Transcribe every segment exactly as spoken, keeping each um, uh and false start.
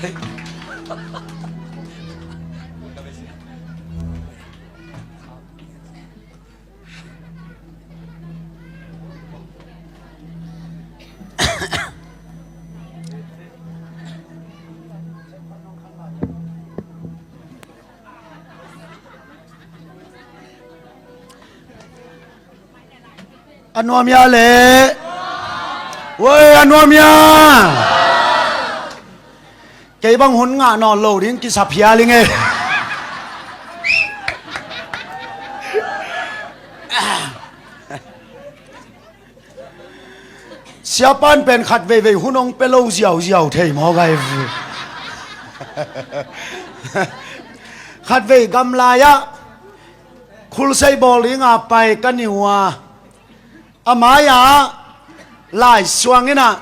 A nuam hia le? Oi, a nuam hia? Kei bang hun ngah nawn lo ding kisa phial ing e. Siapan pen khat veivei hun hong pia lo ziauziau thei maw, gai? Khat vei gamlai ah khulsei bawl dinga pai ka niu a, a mai-ah laisuang in ah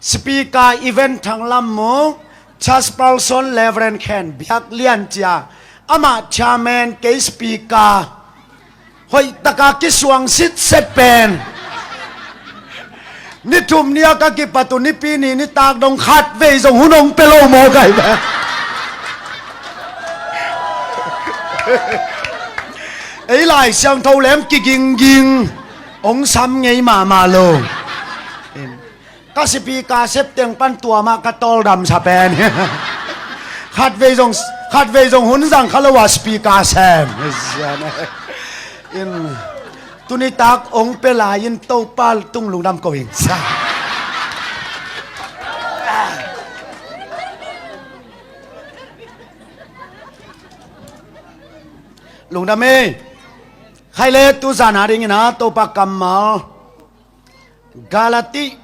speaker Event Thanglam Mung, Church Person Reverend Khen Biak Lian ci-a, amah chairman, kei speaker, hoihtaka kisuang sitset pen. Ni thum ni-a ka kipat uh Nipi ni nitak dong khat vei zong hun hong pia lo maw, gai? Ei Lai Siangtho lem kigingging, hong sam ngei mahmah lo. Ka speaker sep teng pan tua mah ka tawldam sa pen. Khat vei zong, khat vei zong hun zang kha lo a speaker sem. In, tuni tak hong pia lai in Topa tung lungdam ko ing. Lungdam e. Khai le tu zan a dingin ah Topa kammal Galati,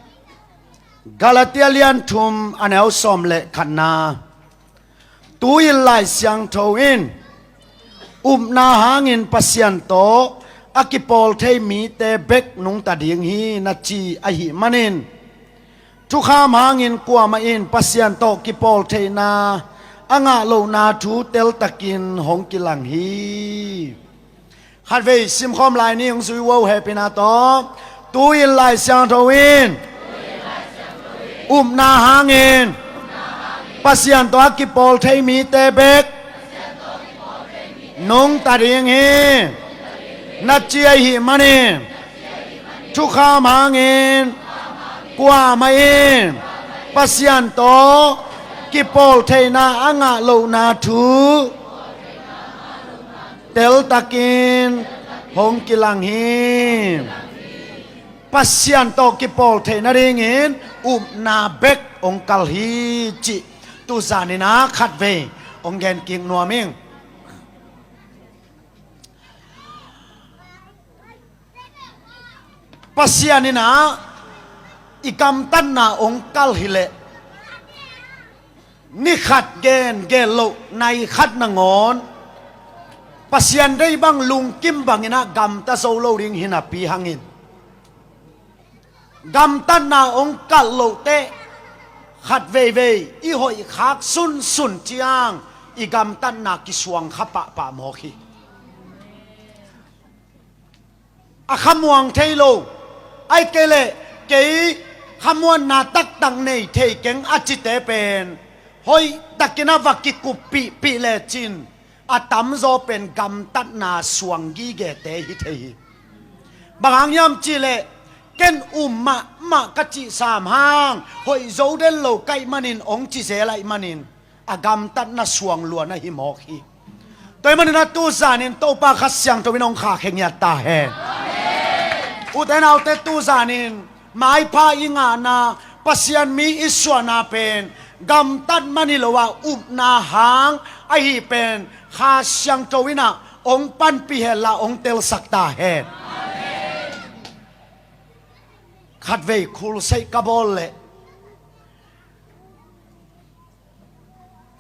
Galatia lian thum a neu sawm le khatna. Tu-in Lai Siangtho in, upna hangin Pasian tawh a kipawl thei mite bek nungta ding hi, na ci ahih manin, thukham hangin kuamah in Pasian tawh kipawl theihna a ngah lohna thu teltakin hong kilang hi. Khatvei simkhawm lai ni, hong zui uh a, hehpihna tawh. Tu-in Lai Siangtho in, upna hangin Pasian tawh a kipawl thei mite bek nungta ding hi, na ci ahih manin, thukham hangin kuamah in Pasian tawh kipawl theihna a ngah lohna thu teltakin hong kilang hi. Pasian tawh kipawl theih nadingin upna bek hong kal hi cih tu zanin ah khatvei hong genkik nuam ing. Pasian in ah i gamtatna hong kal hileh, ni khat gen gen loh, nai khat nangawn Pasian deih bang lungkim bangin ah gamta zo lo ding hi napi hangin, gamtatna hong kalh loh teh khat veivei i hoih khak sunsun ciang i gamtatna kisuang kha pahpah mawk hi. A khamuang thei lo, ahih kei leh kei khamuanna taktak nei thei keng a cite pen hoihtakin a va kikuppihpih lecin a tamzaw pen gamtatna suang gigete hi thei hi. Bang hang hiam cihleh, ken um mahmah ka cih sam hang hoih zo den lo ka hih manin hong ci zel ahih manin a gamtatna suang luan ahi mawk hi. Tua ahih manin a tu zanin Topa Kha Siangtho in hong khahkhia ngiat ta hen. Ute naute, tu zanin maipha i ngahna, Pasian mi i suahna pen gamtat man hi lo a, upna hang ahi pen Kha Siangtho in ah hong panpih henla hong telsak ta hen. Khatvei khulseih ka bawl leh,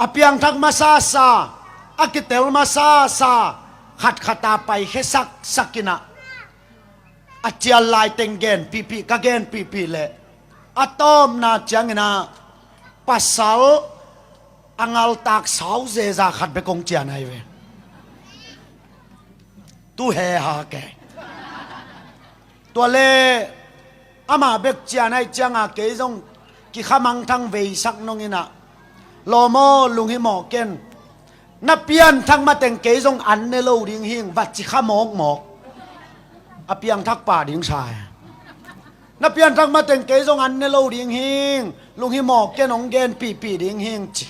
a piangthak masasa, a kitel masasa, khatkhat a paikhia saksak in ah, a cial lai teng genpihpih, ka genpihpih leh, a tawpna ciangin ah pasal a ngaltak sau zeza khat bek hong cian ahi ve. Tu he ha ke. Tua le amah bek cian ahih cianga kei zong kikhamangthang veisak nong in ah, Lawm aw, lunghimawh ken. Na pianthak mateng kei zong an ne lo ding hing, va ci kha mawkmawk. A piangthak pah ding sa e. Na pianthak mateng kei zong an ne lo ding hing, lunghimawh ken, hong genpihpih ding hing ci.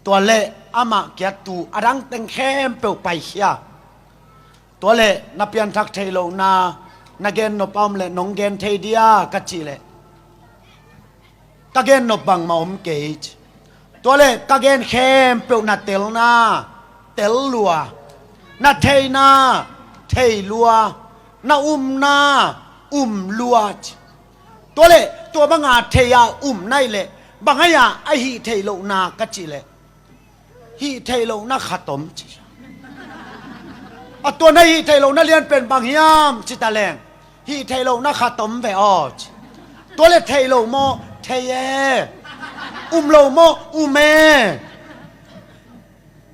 Tua leh amah kiat tu a dang teng khempeuh paikhia. Tua leh na pianthak theih lohna na gen nop a om leh nong gen thei dia ka cih leh, ka gen nop bangmah om kei ci. Tua leh ka gen khempeuh na telna tel lua, na theihna thei lua, na umna um lua ci. Tua leh tua banga thei a um na hih leh bang ahi a, a hih theih lohna ka cih leh, hih theih lohna khat om ci. A tua na hih theih lohna lianpen bang hiam ci ta leng, hih theih lohna khat om ve aw ci. Tua leh thei lo maw? Thei e. Um lo maw? Um e.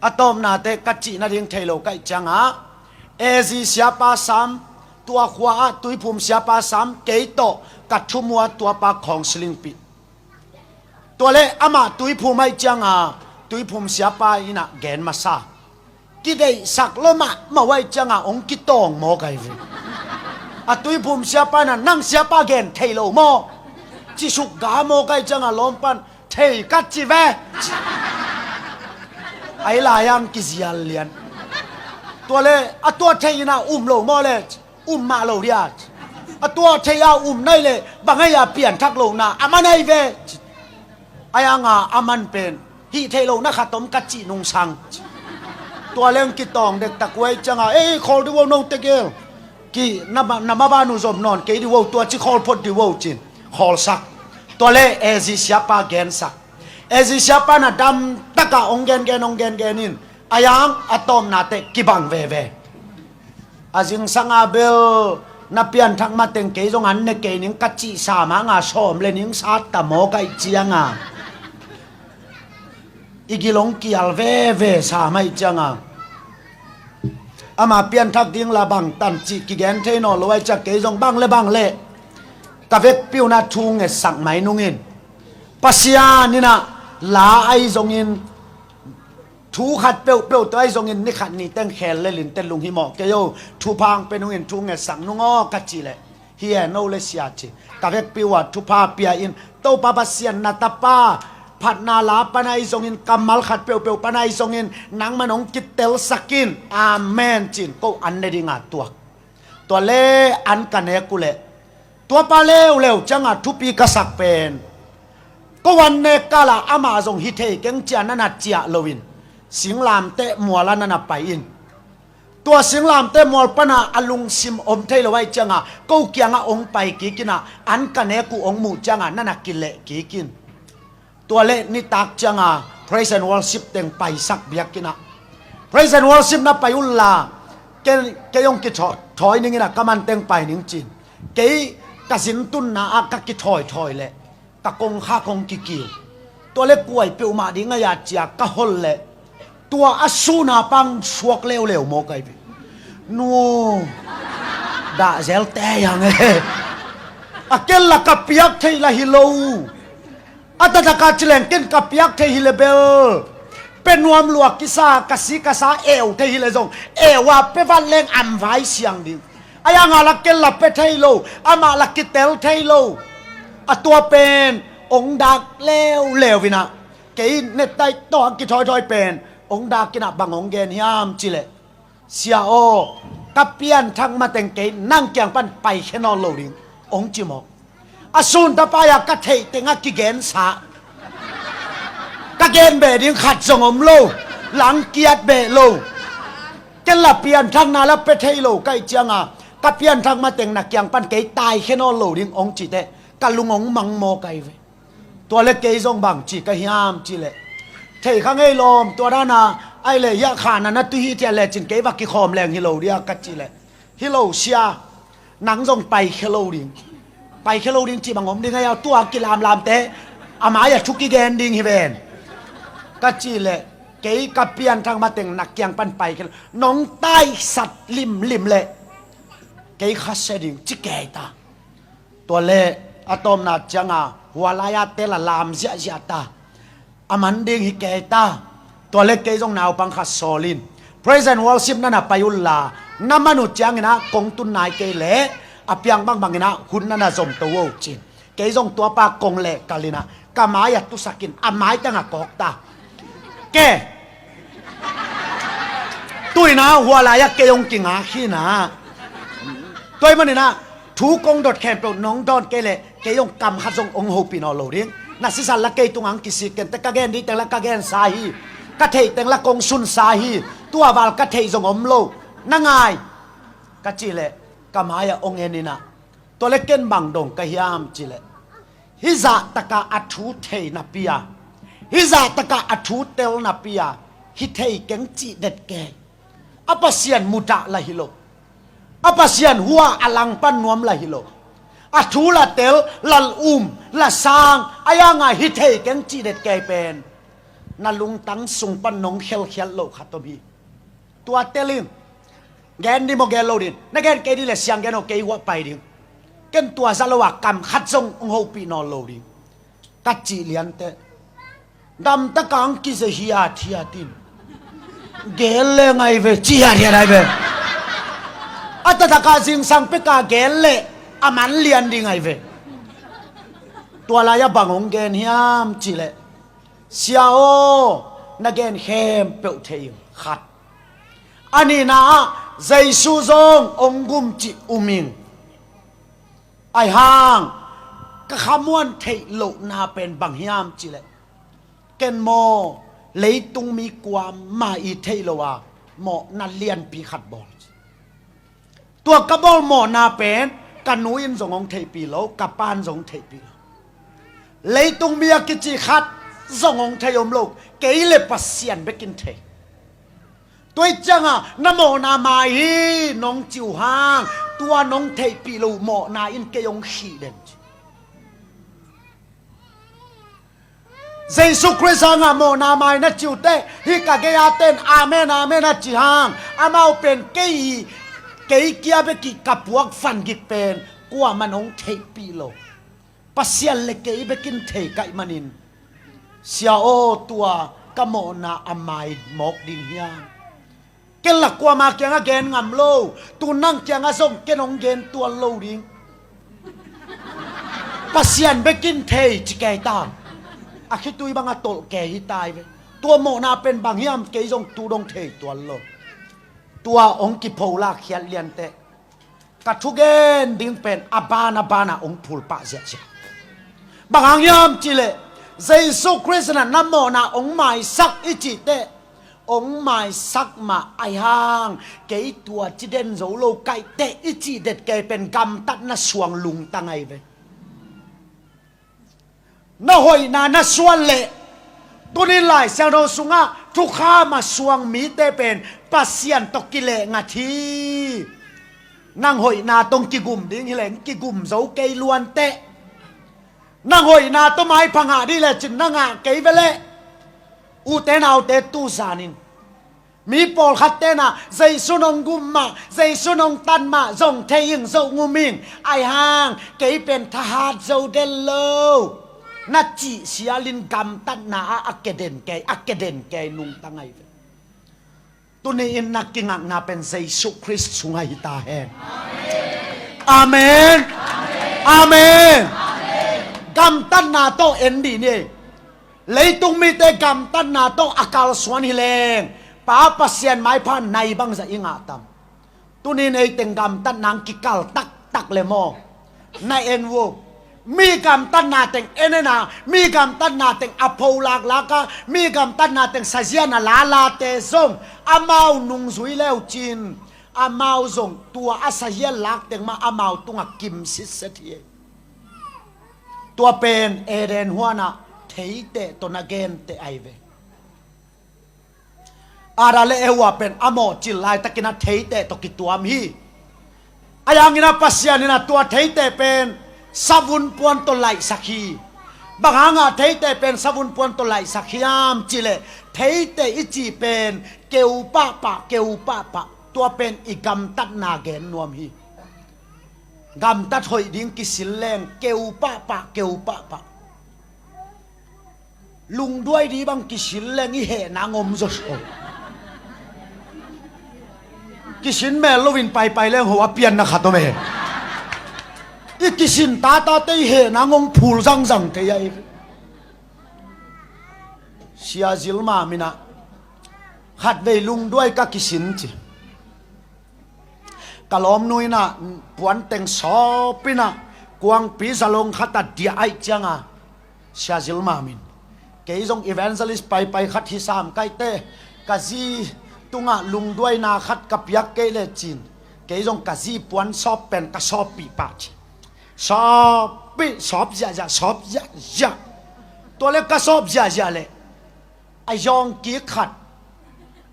A tawpna teh ka cih nading thei lo ka hih ciangah, A Z siapa sam, tua khua ah Tuiphum siapa sam, kei tawh ka thumua tuapa counseling pih. Tua leh amah Tuiphum ahih cianga Tuiphum siapa in a gen masa. Kideihsak lua mahmah uh ahih cianga hong kitawng mawk ahi ve. A Tuiphum siapa in a, nang siapa gen thei lo maw? Cisuk ga mawk ahih cianga lawmpan thei ka ci ve. Ahi lai-ang kizial lian. Tua leh a tua thei in a um lo maw leh? Um mah lo dia. A tua thei a um na hih leh bang ahi a, pianthak lohna a man ahi ve. Ahi hanga a man pen hih theih lohna khat om ka cih nungsang. Tua leng kitawng dektak uh ahih cianga, ei, khawl dih uh o, note gel. Ki na ma, na maban uh zom nawn kei dih uh o, tua ci khawl phot dih uh o ci-in khawlsak. Tua leh A Z siapa gensak. A Z siapa in a damtakah hong gengen, hong gengen in, ahi hang a tawpna teh kibang veve. A zingsanga bel na pianthak mateng kei zong an ne kei ning ka cih sam hanga sawm leh ning sat ta mawk ahih cianga, i gil hong kial veve sam ahih cianga, ama pianthak ding la bangtan cih kigen thei nawn lo ahih ciang kei zong bang leh bang leh ka vekpi un a thu ngetsak mai nung in. Pasian in a la ahi zongin, thu khat peuhpeuh tawh ahi zongin ni khat ni teng khel lel in teh lunghimawh kei o, thupha hong pia nung in, thu ngetsak nung aw ka cih leh, hi e, no leh sia ci. Ka vekpi uh a thupha pia in, Topa Pasian, na tapa phatna la pan ahi zongin, kammal khat peuhpeuh pan ahi zongin nangman hong kitelsak in, amen ci-in ko an ne dinga tuak. Tua leh an ka nek uh leh, tuapa leuleu cianga thupi ka sak pen, ko an nek kala amah zong hi thei keng ci-a na na ciah loin, singlamteh mual ah na na pai in. Tua singlamteh mual pana a lungsim om thei lo ahih cianga ko kiangah hong pai kik in a, an ka nek uh hong muh cianga na na kileh kik in. Tua leh nitak cianga praise and worship teng paisak biakinn ah, praise and worship na pai unla, kei, kei hong kithawi, thawi ning in a, ka man teng pai ning ci-in. Kei ka zintunna ah ka kithawithawi leh ka kongkhak hong kikiu. Tua leh kuai peuhmah ding ahi a ci-a ka hol leh, tua a suna pang suak leuleu mawk ahi ve. Nu, dah zel tei hang e. A ken la ka piak thei la hi lo. A taktak a ci leng ken ka piak thei hi leh bel, pia nuam lua kisa, ka si ka sa eu thei hi leh zong, eu a pia vat leng amvai siang ding. Ahi hanga la ken la pia thei lo, amah la kitel thei lo. A tua pen hong dak leuleu in a, kei nettaih tawh a kithawithawi pen hong dak in a, bang hong gen hiam cih leh, Sia aw, ka pianthak mateng kei nang kiang pan paikhia nawn lo ding, hong ci mawk. A sun tapa ahi a, ka theih tengah kigensa, ka gen beh ding khat zong om lo, lang kiat beh lo. Ken la pianthakna la pia thei lo ka hih cianga, ka pianthak mateng na kiang pan kei taikhia nawn lo ding, hong cih teh ka lung hong mang mawk ahi ve. Tua leh kei zong bang ci ka hiam cih leh, thei kha ngei lawm, tua dana ahih leh hiah kha na na tu hi thiat lecin kei va kikhawm leng hi lo dia ka cih leh, hi lo sia, nang zong paikhia lo ding, paikhia lo ding cih bang om ding ahi a, tua kilamlamte a mai-ah thu kigen ding hi ven ka cih leh, kei ka pianthak mateng na kiang pan paikhia lo, nong taisat limlim leh kei khasia ding ci kei ta. Tua leh a tawpna cianga hua lai-a tel a lam ziahziah ta. a man ding hi kei ta. Tua le kei zong naupang khat sawl in praise and worship na na pai un la, na man uh ciangin ah kong tun nai kei leh a piang bangbangin ah hun na na zom to uh cin. Kei zong tuapa kong leh kalin ah ka mai ah tusakin a mai tang a kawk ta. Ke tuina hua lai-ah kei hong kingak hi na. Tua ahih manin ah thu kong dot khempeuh nong dawn kei leh kei hong kam khat zong hong hopih nawn lo ding. Na sisan la kei tungah hong kisik ken teh, ka gen ding teng la ka gensa hi. Ka theih teng la kong sunsa hi. Tua val ka theih zong om lo. Na ngai ka cih leh ka mai-ah hong en in ah, tua le ken bang dong ka hiam cih leh, hih zahtakah a thu thei napi-a, hih zahtakah a thu tel napi-a hi thei keng cih det kei. A Pasian mudah la hi lo. A Pasian hua a langpan nuam la hi lo. A thu la tel, la um, la sang, a yanga hi thei keng cih det kei pen na lungtang sung pan nong khelkhiat loh khat om hi. Tua tel in, gen ding maw gen lo ding? Na gen kei ding leh siang gen aw, kei huah pai ding. Ken tua za lo a kam khat zong hong hopih nawn lo ding. Ka cih lian teh, damtaka hong kizia hiathiat in, gen le ngai ve, ci hiathiat ai ve. A taktakah zingsang peka gen leh a man lian ding ai ve. Tua lai-ah bang hong gen hiam cih leh, Sia aw, na gen khempeuh thei ing, khat. A nihna ah Jesu zong hong gum cih um ing. Ahi hang ka khamuan theih lohna pen bang hiam cih leh, ken maw leitung mi kuamah i theih loh a mawhna lianpi khat bawl. Tua ka bawl mawhna pen ka nu in zong hong theihpih lo, ka pa'n zong hong theihpih lo. Leitung mi a kici khat zong hong thei om lo, kei le Pasian bek in thei. Tua ahih ciangah na mawhna mai hi nong ci uh hang, tua nong theihpih loh mawhna in kei hong khih den ci. Jesu Khrist hangah mawhna mai na ci uh teh, hih ka gei-a ten amen, amen a ci hang, amau pen kei, kei kia bek i ka puak van gik pen kuamah in hong theihpih lo. Pasian le kei bek in thei ka hih manin, Sia aw, tua ka mawhna a mai mawk ding hiam? Ken la kuamah kiangah gen ngam lo. Tu nang kiangah zong ken hong gen tuan lo ding. Pasian bek in thei ci kei ta. A khitui bangah tolh kei hi tai ve. Tua mawhna pen bang hiam, kei zong tu dong thei tuan lo. Tua hong kipholak khiat lian teh, ka thugen ding pen a ban a banah hong phulpah ziahziah. Bang hang hiam cih leh, Jesu Khrist in ah na mawhna hong maisak i cih teh, hong maisak mah ahi hang, kei tua ci den zo lo ka hih teh i cih det kei pen gamtatna suang lungtang ahi ve. Na hoihna na suan leh, tuni-in Lai Siangtho sungah thukham a suang mite pen Pasian tawh kilehngat hi. Nang hoihna tawh kigum ding hi leh kigum zo kei luan teh. Nang hoihna tawh maipha ngah ding leh cin na ngah kei ve leh. Ute naute, tu zanin mi pawlkhat ten ah Jesu nong gum mah, Jesu nong tan mah zong thei ing, zong um ing. Ahi hang kei pen thahat zo den lo, na cih sialin gamtatna ah a keden kei, a keden kei nungta ngai ve. Tuni-in na kingakna pen Jesu Khrist sungah hi ta hen. Amen. Amen. Gamtatna tawh en dih ni. Leitung mite gamtatna tawh a kalsuan hi leng, Pa Pasian maipha nai bangzah i ngah tam? Tuni-in ei teng gamtatna hong kikal taktak le maw? Na en uh. Mi gamtatna teng en en a, mi gamtatna teng a pho laklak a, mi gamtatna teng sazian a lalate zong amau nungzui leu cin, amau zong tua a sazian lak teng mah amau tungah kim sitset hi. Tua pen Eden huanah theiteh tawh na genteh ahi ve. Adam le Eva pen a mawhcil laitakin a theiteh tawh kituam hi. Ahi hangin a Pasian in a tua theiteh pen savun puan tawh laihsak hi. Bang hangah theiteh pen savun puan tawh laihsak hiam cih leh, theiteh i cih pen keu pahpah, keu pahpah, tua pen i gamtatna gen nuam hi. Gamtat hoih ding kisil leng keu pahpah, keu pahpah. Lungduai ding bang kisin leng i hehna ngom zaw so. Kisin mel loin paipai leng ho a pianna khat om e. I kisin tatate i hehna ngom phul zangzang thei a i. Sia Zilma minah khatvei lungduai ka kisin ci. Ka lawmnu inah puanteng sawpinah kuangpi zalong khat a diah aih cianga Sia Zilma min kei zong evangelist paipai khat hi sam kaite, ka zi tungah lungduaina khat ka piak kei le cin kei zong ka zi puan sawp pen ka sawppih pah ci. Sawppih, sawp ziahziah, sawp ziahziah. Tua le ka sawp ziahziah le a zawng kik khat,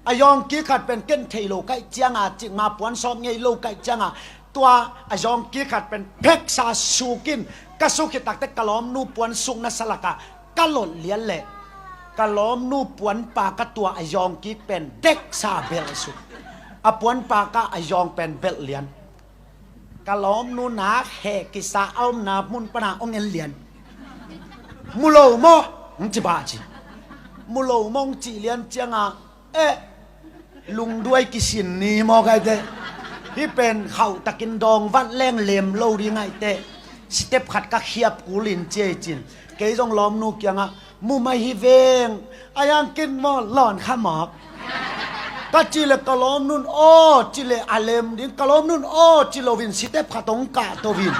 a zawng kik khat pen ken thei lo kaih cianga cikma puan sawp ngei lo kaih cianga tua a zawng kik khat pen pheksa sukin ka suk hi takte ka lawmnu puan sukna salakah ka lot lian leh ka lawmnu puanpa ka tua a zawng kik pen deksa belh suk. A puanpa ka a zawng pen belh lian. Ka lawmnu nak heh kisa a omna mun pana ong en lian. Mu lo maw? Hong ci pah ci. Mu lo maw hong cih lian cianga eh lungduai kisin ni maw kaite. Hih pen khauhtakin dawng vat leng lem lo ding aite. Sitep khat ka khiap kulin ci ei cin kei zong lawmnu kiangah mu mai hi veng. A yangkin maw lawn kha mawk ka ci le ka lawmnun aw ci le a lem ding ka lawmnun aw ci loin sitep khat hong kah toin.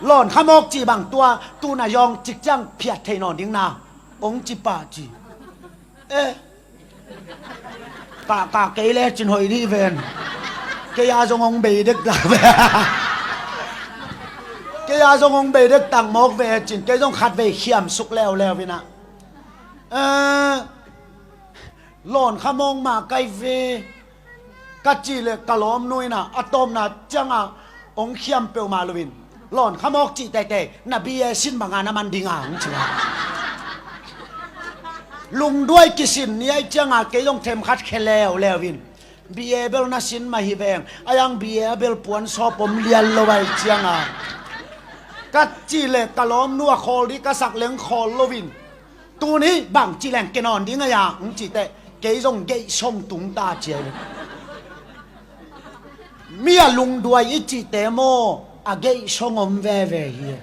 Lawn kha mawk ci bang tua tuna zawng cik ciang phiat thei nawn ding na hong ci pah ci. Eh, kah kah kei le cin hoih dih ven. Kei a zong hong bei dek tak ve. Kei a zong hong bei dek tak mawk ve cin kei zong khatvei khiam suk leuleu inah eh, lawn kha mawk mah kai ve. Ka ci le ka lawmnu inah a tawpna cianga hong khiam peuhmah loin lawn kha mawk cih teitei na B A sin banga na man dinga hong ci a. Lungduai kisin ni aih cianga kei zong themkhat khe leuleu in B A bel na sin mah hi veng. A yang B A a bel puan sawp om lian lo aih cianga ka ci le ka lawmnu a khawl dih ka sak leng khawl loin tuni bang ci leng ke nawn ding a ya hong ci teh kei zong geih song tung ta ci a hi. Mi a lungduai i cihte maw a geih song om veve hi.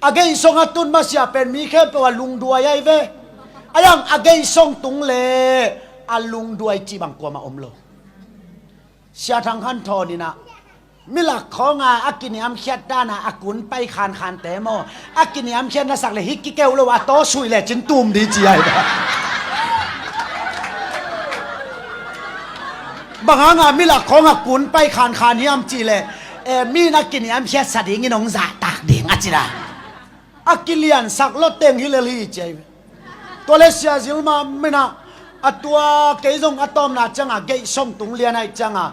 A geih song a tun masiah pen mi khempeuh a lungduai ahi ve. A yang a geih song tung le a lungduai cih bang kuamah om lo. Sia Thang Khan Thawn inah milak khawnga a kiniamkhiat dana a kun pai khankhante maw a kiniamkhiat na sak le hi kikeuh lo a taw suih le cin tum di ci ahi. Bang hanga milak khawnga kun pai khankhan hiam cih le eh, mi na kiniamkhiat sa dingin hong zahtak ding a ci da. A kiliansak loteng hi lel hi ci ahi. Tua le Sia Zilma minah a tua kei zong a tawmna cianga geih song tung lian aih cianga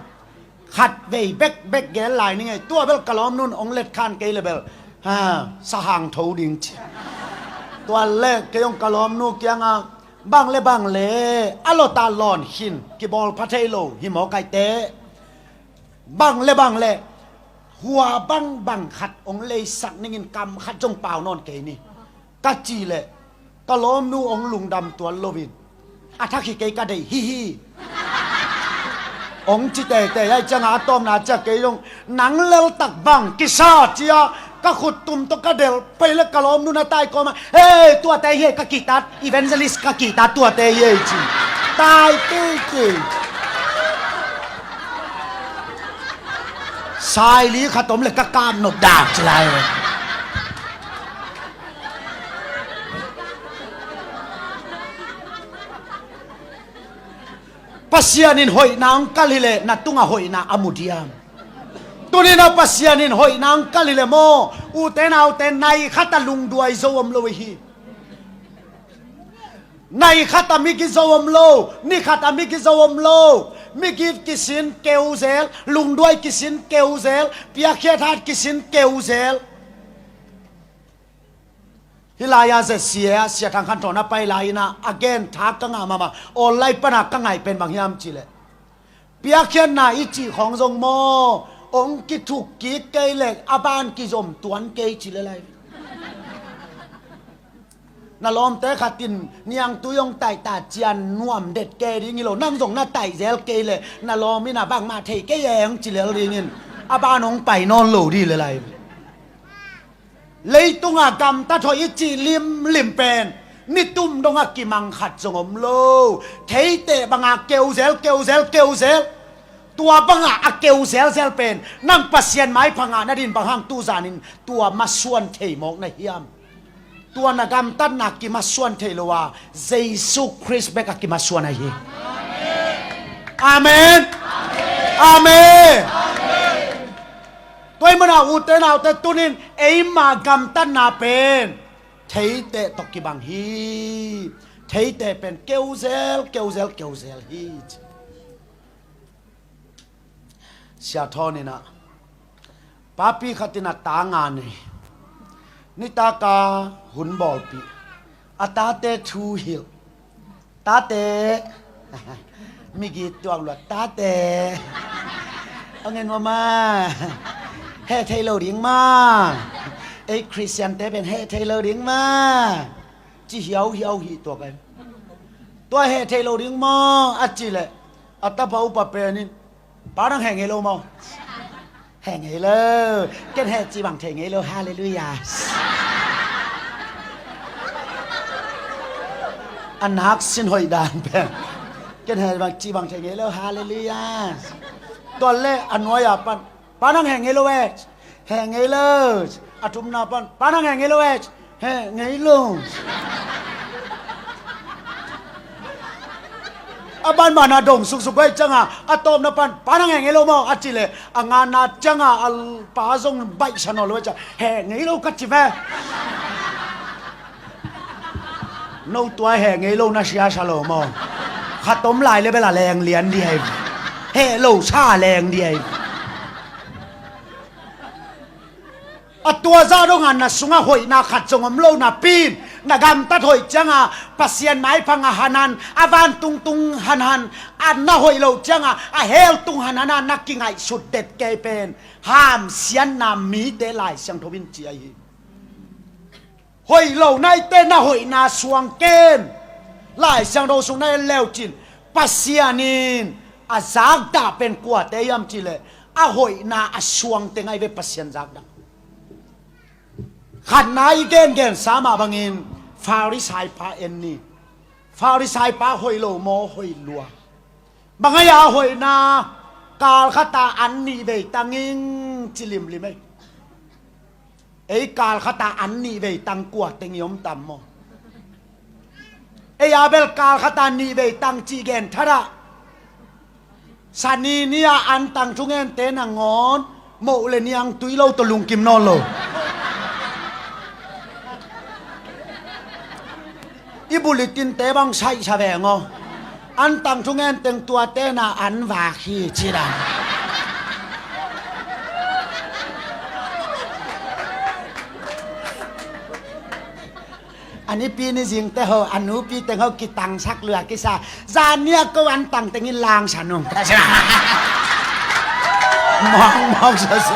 khat vei bekbek gel lai ni ngei tua bel ka lawmnun ong let khan kei le bel ha sahang tho ding ci. Tua le kei ong ka lawmnu kianga bang le bang le a lota lawn khin kibawl pha thei lo hi maw kaite. Bang le bang le hua bang bang khat ong leisak ningin kam khat zong pau nawn kei ni. Ka ci le ka lawmnu ong lungdam tuan loin a thak hi kei ka deih hihi. Ong ci teitei aih cianga a tawmna cia kei zong nang leltak bang kisa cia ka khut tum tawh ka delh pei le ka lawmnu na tai kawma hei tuate hi ka kihtat evangelist ka kihtat tuate hi ci. Tai teitei. Saili khat om le ka kap nop dak ci lai. Pasian in hoihna ang kal hileh na tungah hoihna a mu diam? Tuninah Pasian in hoihna ang kal hileh maw ute naute nai khat a lungduai zo om lo hi. Nai khat a migi zo om lo, ni khat a migi zo om lo. Migi kisin keu zel, lungduai kisin keu zel, piakkhiat hat kisin keu zel. Hih lai-a zet sia Sia Thang Khan Thawn a pai lai-inah a gen thak ka ngah mahmah. Online pana ka ngaih pen bang hiam cihleh piakkhiatna i cih khawng zong maw ong kithuk kik kei leh a ban kizom tuan kei ci le lai. Na lawmte khat in niangtui hong taih ta ciang nuam det kei ding hi lo, nang zong na taih zel kei leh na lawm in a bangmah thei kei e hong ci lel dingin a ban hong pai nawn lo ding hi lel lai. Leitungah gamtat hoih i cih limlim pen nitum dongah kimang khat zong om lo. Theiteh bangah keuzel, keuzel, keuzel. Tua bangah a keu zelzel pen nang Pasian maipha ngah nadin bang hang tuzanin tua masuan thei mawk na hiam? Tua na gamtatna kimasuan thei lo a, Jesu Khrist bek a kimasuan ahi. Amen. Amen. Tua ahih manin ute naute, tunin eima gamtatna pen theiteh tawh kibang hi. Theiteh pen keuzel, keuzel, keuzel hi. Sia Thawn in ah, papi khat in a ta nga nei. Nitak a hun bawlpih. A tate thu hilh. Tate. Migit tuak luat. Tate. Hong en maw ma? Heh thei lo ding ma? Ei Khristiante pen heh thei lo ding ma? Ci hiauhiau hi tuak ai. Tua heh thei lo ding maw? A cih leh a tapa upa pen in, pa, nang heh ngei lo maw? Heh ngei lo. Ken heh cih bang thei ngei lo. Halleluiah. A nak sin hoih dan pen, ken heh bang cih bang thei ngei lo. Halleluiah. Tua leh a nuai-a pan, pa, nang heh ngei lo e. Heh ngei lo. A thumna pan, pa, nang heh ngei lo e. Heh ngei lo. A banban a dong suksuk bai ciangin a tawpna pan, pa, nang heh ngei lo maw? A cih leh a ngana ciangin a pa zong baihsa nawn lo bai ciang, heh ngei lo ka ci ve. No tua heh ngei lo na siasa lo maw? Khat om lai leh bel a leng lian ding hi. Heh lo sa leng ding hi. A tua zah dongah na sungah hoihna khat zong om lo napi-in, na gamtat hoih ciangin Pasian maipha ngah hanhan, a vantung tung hanhan, a na hoih loh ciangin a hell tung hanhan a na kingaihsut det kei pen hamsiatna mite Lai Siangtho in ci ahi hi. Hoih lo naite na hoihna suang ken. Lai Siangtho sung na en le uh cin, Pasian in a zakdah pen kuate hiam cih leh a hoihna a suangte ngai ve, Pasian zakdah. Khatna i gengensa mah bangin Farisai pa en ni. Farisai pa hoih lo maw, hoih lua? Bang a hoihna, kal khat a an nih vei tang ing ci limlim ei. Ei kal khat a an nih vei tang kua teng i om tam maw? Ei a bel kal khat a nih vei tang cih gen thadah. Sani ni a an tang thungente nangawn moh le niangtui lo tawh lungkim nawn lo. I bulletin-te bang saihsa veng aw. An tang thungen teng tuate na an vak hi ci dan. A nipi ni zingte ho, a nupi teng ho kitangsak lua kisa. Zan ni a ko an tang teng in langsa nung. Mawkmawk sose.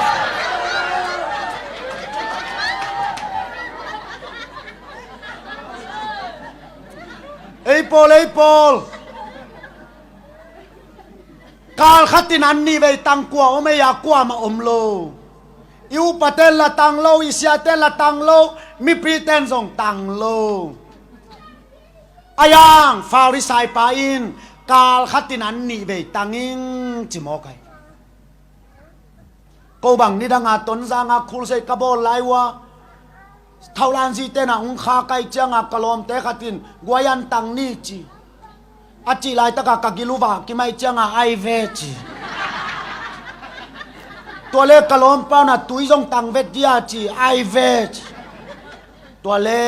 Ei pawl, ei pawl. Kal khat in an nih vei tang kua om ei a, kuamah om lo. I upaten la tang lo, i siaten la tang lo, mipiten zong tang lo. A yang Farisai pa in kal khat in an nih vei tang ing ci mawk ai. Ko bang nidang a Tonzang a khulsei ka bawl lai uh a, thaulanzite na ung kha kai cianga ka lawmte khat in guai an tang ni ci. A cih laitak a ka gil uh vak kimai cianga ai ve ci. Tua le ka lawmpa na tui zong tang vet dia ci, ai ve ci. Tua le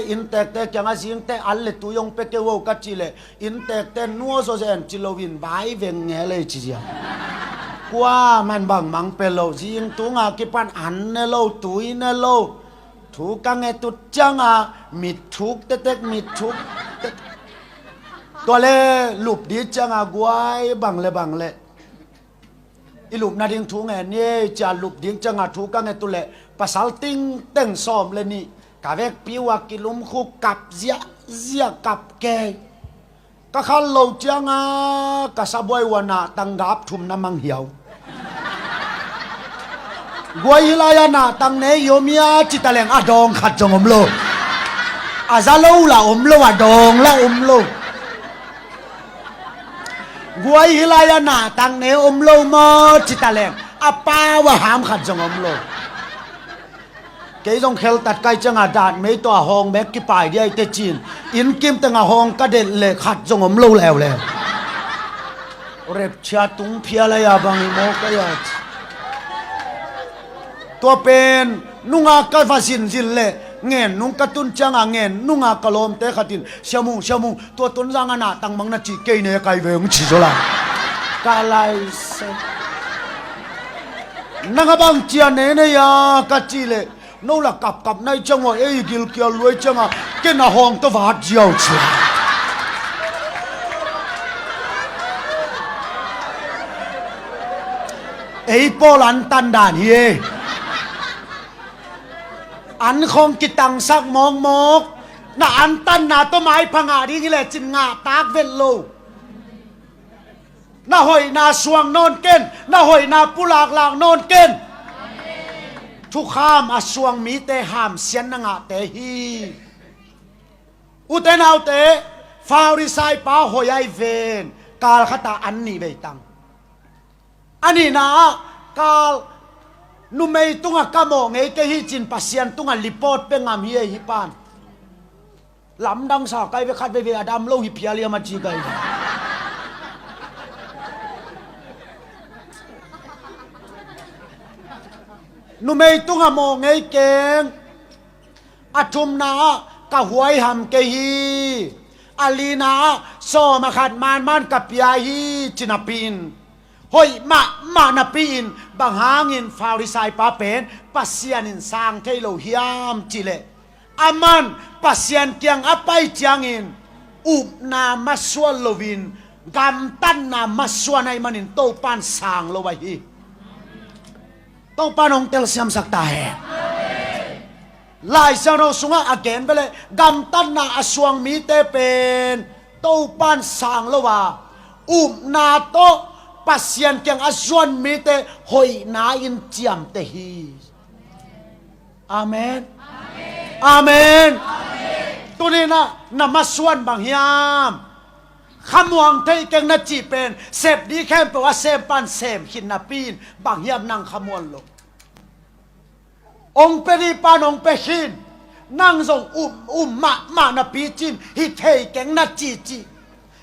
inntekte kiangah zingte an le tui hong pia kei uh o ka cih leh, inntekte nuazaw zen ci loin vai veng nge lei ci zia. Kuaman bangmang pia lo, zing tunga kipan an ne lo, tui ne lo. Thu ka nget uh cianga mit thuk tetek, mit thuk tetek. Tua le lup ding cianga guai bang le bang le. I lupna ding thu ngen ni ei cia lup ding cianga thu ka nget uh leh pasal tingteng sawm le nih Ka vekpi uh a kilumkhuk, kap ziahziah, kap kei. Ka khat lo cianga ka sabuai uh a nahtang gap thum na mang hiau. Guai, hih lai-ah nahtang ne i om hia ci taleng a dawng khat zong om lo. A za lo la om lo, a dawng la om lo. Guai, hih lai-ah nahtang ne om lo maw ci taleng a pau a ham khat zong om lo. Kei zong kheltat kai cianga datmei tawh a hawng bek kipai dia i tecin, inn kim tengah hawng ka delh leh khat zong om lo leuleu. Repchia tung phial a, a bang hi maw ka ya. Tua pen nunga ka va zinzin leh ngen nung ka tun cianga ngen nunga ka lawmte khat in, "Sia Mung, Sia Mung, tua Tonzang a nahtang mang na cih kei ne kai veng," ci zaw lai. Ka lai se. "Nang a bang cia ne ne hia?" ka cih leh, "No la kapkap nai ciang ua ei gilkial luai cianga ken a hawng tawh vat ziau," ci. Ei pawl antan dan hi e. An khong kitangsak mawkmawk. Na antanna tawh maipha ngah ding hi lecin ngah tak vet lo. Na hoihna suang nawn ken, na hoihna pulaklak nawn ken. Thukham a suang mite hamsiat na ngahte hi. Ute naute, Pharisai pa hoih ai ven, kal khata an nih vei tang. A nihna ah, kal numei tungah ka mawh ngei kei hi cin Pasian tungah lipawt pia ngam hi ei hih pan. Lamdang sa kai ve, khat veivei a dam lo hi phial hiam a ci kai. Numei tungah mawh ngei keng. A thumna ah ka huaiham kei hi. A lina ah sawm a khat manman ka pia hi ci napi in, hoih mahmah napi in, bang hangin Pharisai pa pen Pasian in sang thei lo hiam cih leh, aman Pasian kiang a pai ciangin upna masuan loin gamtatna masuan ahih manin Topan sang lo ahi hi. Topan hong telsiamsak ta hen. Lai Siangtho sungah a gen ve leh gamtatna a suang mite pen Topan sang lo a, upna tawh Pasian kiang a zuan mite hoihna in ciamteh hi. Amen. Amen. Tuni-in ah na masuan bang hiam? Khamuang thei keng na cih pen sep ding khempeuh a sempan sem khin napi in, bang hiam nang khamuan lo? Hong pia ding pan hong pia khin. Nang zong um, um mahmah napi cin hi thei keng na cihcih,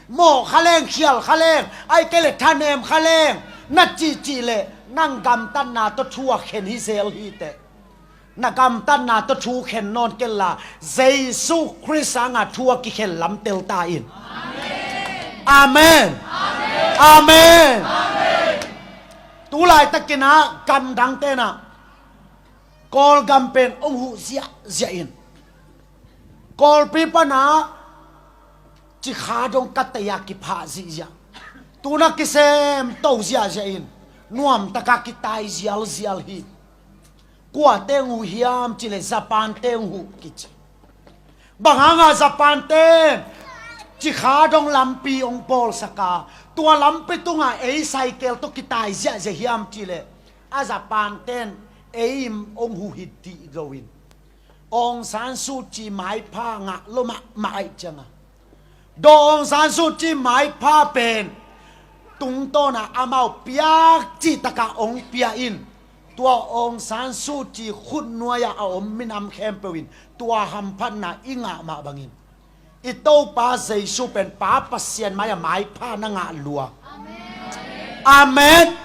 mawh kha leng, khial kha leng, ahih kei leh thanem kha leng na cihcih leh nang gamtatna tawh thu a khen hi zel hi teh. Na gamtatna tawh thu khen nawn kenla, Jesu Khrist sangah thu a kikhen lam tel ta in. Amen. Amen. Tu laitakin ah gamdang ten ah Kawlgam pen hong huh ziahziah in, Kawlpi pan ah Cikha dong ka tei a kiphah zihziah, tuna kisem to ziahziah in, nuamtaka kitai zialzial hi. Kuate hong huh hiam cih leh Japan te hong huh kici. Bang hanga Japan ten Cikha dong lampi hong bawlsak a, tua lampi tungah ei cycle tawh kitai ziahziah hiam cih leh, a Japan ten ei hong huh hi dih loin, Aung San Suu Kyi maipha ngah lua mahmah ahih cianga, Daw Aung San Suu Kyi maipha pen tungtawn a amau piak cih takah hong pia in, tua Aung San Suu Kyi khutnuai-ah a om minam khempeuh in tua hamphatna i ngah mah bangin, i Topa Jesu pen Pa Pasian mai-ah maipha na ngah lua. Amen.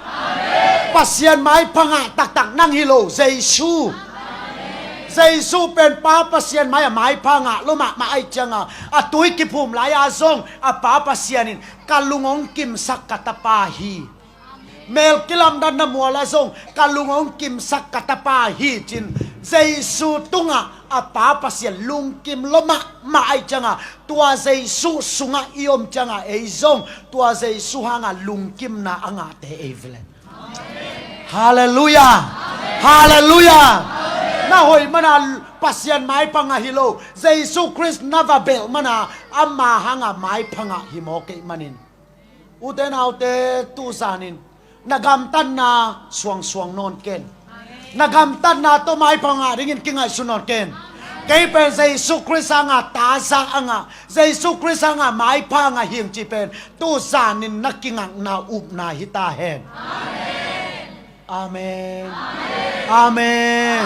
Pasian maipha ngah taktak nang hi lo, Jesu. Jesu pen Pa Pasian mai-ah maipha ngah lua mahmah ahih cianga, a tui kiphum lai-a zong a Pa Pasian in, "Ka lung hong kimsak ka tapa hi. Mel kilamdanna mual ah zong ka lung hong kimsak ka tapa hi," ci-in Jesu tungah a Pa Pasian lungkim lua mahmah ahih cianga, tua Jesu sungah i om cianga ei zong tua Jesu hanga lungkimna a ngahte ei ve leh. Halleluiah. Halleluiah. Na hoih mana Pasian maipha ngah hi lo, Jesu Khrist na va belh mana ama hanga maipha ngah hi maw kei manin. Ute naute, tuzanin na gamtatna suangsuang nawn ken. Na gamtatna tawh maipha ngah dingin kingaihsun nawn ken. Kei pen Jesu Khrist hanga taza a ngah, Jesu Khrist hanga maipha ngah hing ci pen tuzanin na kingakna upna hi ta hen. Amen. Amen.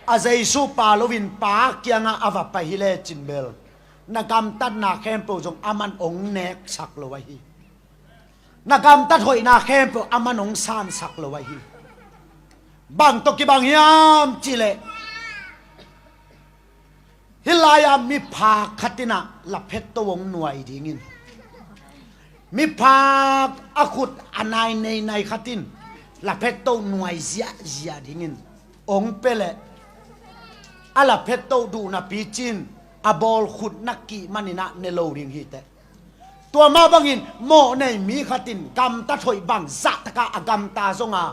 A Jesu pa loin Pa kiangah a va pai hi lecin bel na gamtatna khempeuh zong aman ong neksak lo ahi. Na gamtat hoihna khempeuh aman ong sansak lo ahi. Bang tawh kibang hiam cihleh, hih lai-ah miphak khat in ah laphetto ong nuai dingin, miphak a khut a nai neinai khat in laphetto nuai ziahziah dingin ong pia leh, a laphetto duh napi cin a bawl khut na kih manin ah ne lo ding hi teh. Tua mah bangin mawhnei mi khat in gamtat hoih bang zahtakah a gamta zonga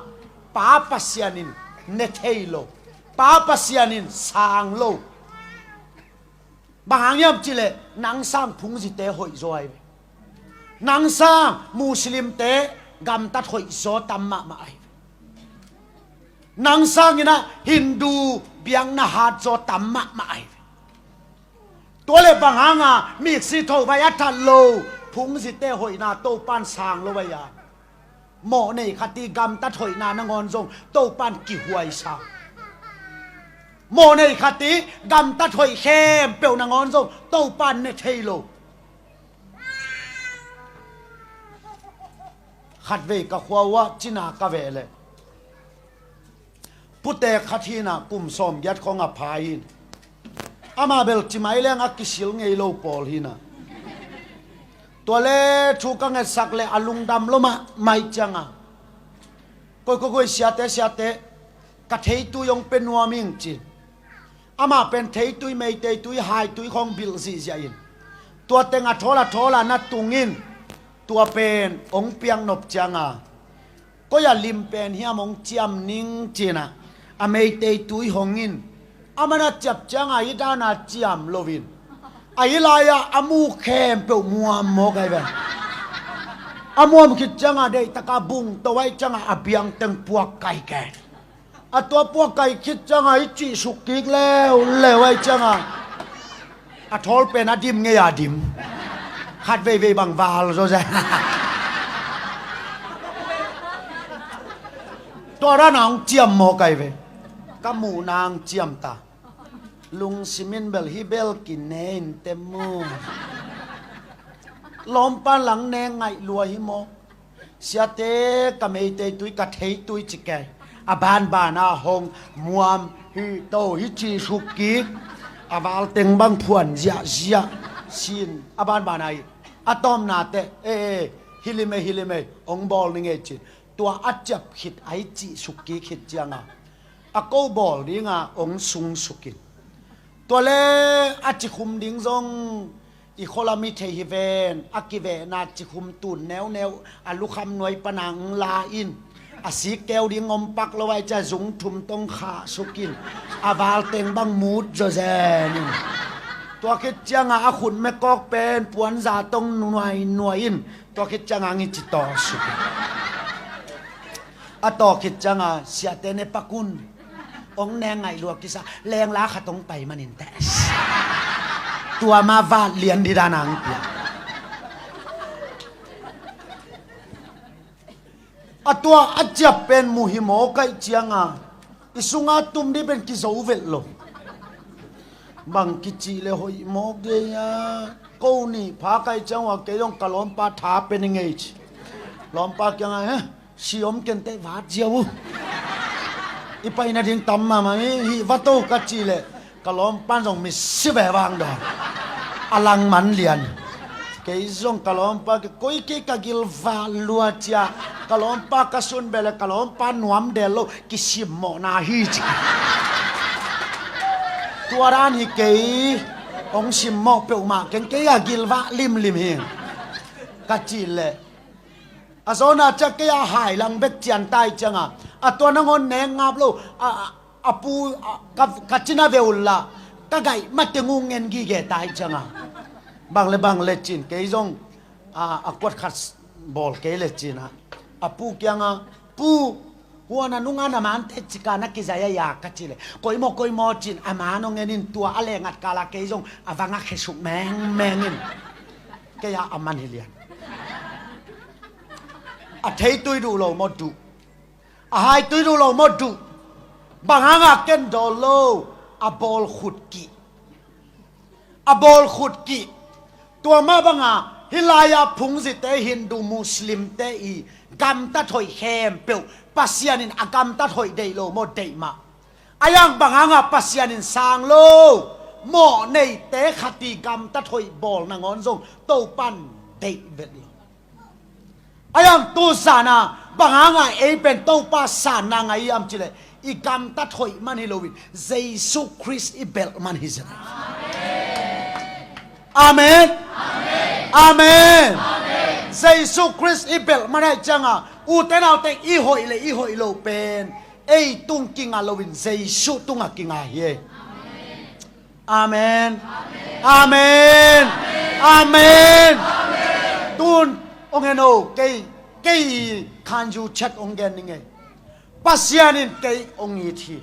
Pa Pasian in ne thei lo, Pa Pasian in sang lo. Bang hang hiam cihleh nang sang phungzite hoih zaw ahi ve. Nang sang Muslimte gamtat hoih zaw tam mahmah ahi ve. Nang sangin ah Hindu biakna hat zaw tam mahmah ahi ve. Tua leh bang hanga miksi tho vai a that lo phungzite hoihna Topan sang lo vai a, mawhnei khat i gamtat hoihna nangawn zong Topan kihuaisa. Mawhnei khat i gamtat hoih khempeuh nangawn zong Topan ne thei lo. Khatvei ka khua uh ah cina ka veh leh, putek khat hi in ah, kum sawmgiat khawng a pha hi in, amah bel cimai leng a kisil ngei lo pawl hi in ah. Tua le thu ka ngetsak leh a lungdam lo mahmah cianga, koi koi koi, siate siate, ka theitui hong pia nuam ing ci. Amah pen theitui, Meitei tui, hai tui khawng bilh zihziah in, tua teng a thawl a thawl a na tung in, tua pen hong piak nop cianga, koi a lim pen hiam hong ciam ning ci in ah, a Meitei tui hong in, aman a ciap cianga hih dana ciam lo in, a hih lai-ah a mu khempeuh muam mawk ahi ve. A muam khit cianga deihtaka bung to ahi cianga a biang teng puak kai ke. A tua puak kai khit cianga i cih suk kik leuleu ahi cianga, a thawl pen a dim ngei a dim. Khat veivei bang val zaw zen. Tua dana hong ciam mawk ahi ve. Ka muhna hong ciam ta. Lungsim in bel hih bel kine in teh mu. Lawmpan lang ne ngaih lua hi maw? Siate, ka Meitei tui, ka theitui ci kei. A banbana hong muam hi to hi ci suk kik. A val teng bang phuan ziahziah sin a banbana hi. A tawpna teh, e, e, hi lim e, hi lim e, hong bawl ning ei cin. Tua a ciap khit a hi cih suk kik khit cianga, a ko bawl dinga hong sung suk in. Tua le a cikhum ding zong i khualam i thei hi ven, a kivehna cikhum tun neuneu, a lukham nuai pana hong la in, a sik keu ding om pak lo ai cia zung thum tong khah suk in, a val teng bang mut zawzen in. Tua khit cianga a khut mekawk pen puanza tong nuai nuai in, tua khit cianga ngi ci tawh suk in. A tawh khit cianga siate ne pak un. Hong ne ngaih lua kisa, lengla khat hong pai manin teh. Tua ma vat lian dih dan ang pia. A tua a ciap pen mu hi maw kaih cianga, i sunga tum dih pen kizo velh lo. Bang kici le hoih mawk dei a. Ko nih pha kaih ciang ua kei zong ka lawmpa tha pe ni ngei ci. Lawmpa kianga, he, si om kenteh vat ziau uh. I paina ding tam mahmah hi, hih va to ka ci leh ka lawmpan zong misi ve vang dawn. A langman lian. Kei zong ka lawmpa kei, koi kei ka gilvah lua cia. Ka lawmpa ka sun beh leh ka lawmpa nuam del lo, kisimmawhna hi ci. Tua dan hi kei, hong simmawh peuhmah keng, kei a gilvah limlim hi. Ka ci leh a zawna cia kei a hai lang bek cian tai cianga, a tua nangawn nek ngap lo, a, a, A pu, a, ka, ka cina ve unla, ka gaih mateng uh ngen gige ta hi cianga. Bang le bang le cin, kei zong, a, a kuat khat bawl kei le cina. A pu kianga, pu, huana nunga na mante cika na kizai a ya ka ci le. Koimaw, koimaw cin, a man hong ngenin tua a lengat kala kei zong, a vanga khesuk mengmengin. Kei a a man hi lian. A theitui duh lo maw duh. A haitui duh lo maw duh. Bang hanga ken dawl lo. A bawl khut kih. A bawl khut kih. Tua mah banga hih lai-a phungzite Hindu Muslimte i gamtat hoih khempeuh Pasian in a gamtat hoih deih lo maw deih mah. A yang bang hanga Pasian in sang lo. Mawh neite khat i gamtat hoih bawl nangawn zong Topan deih vet lo. A yang tu zana bang hanga ei pen Topa sanna ngai i am cileh i gamtat hoih man hi loin Jesu Khrist i belh man hi zia. Amen. Amen. Jesu Khrist i belh man aih cianga ute naute i hoih le i hoih lo pen ei tung kinga loin Jesu tunga kinga hi. Amen. Amen. Amen. Tun ong en o, kei, kei khanzu chat ong gen ning ei. Pasian in kei ong it hi.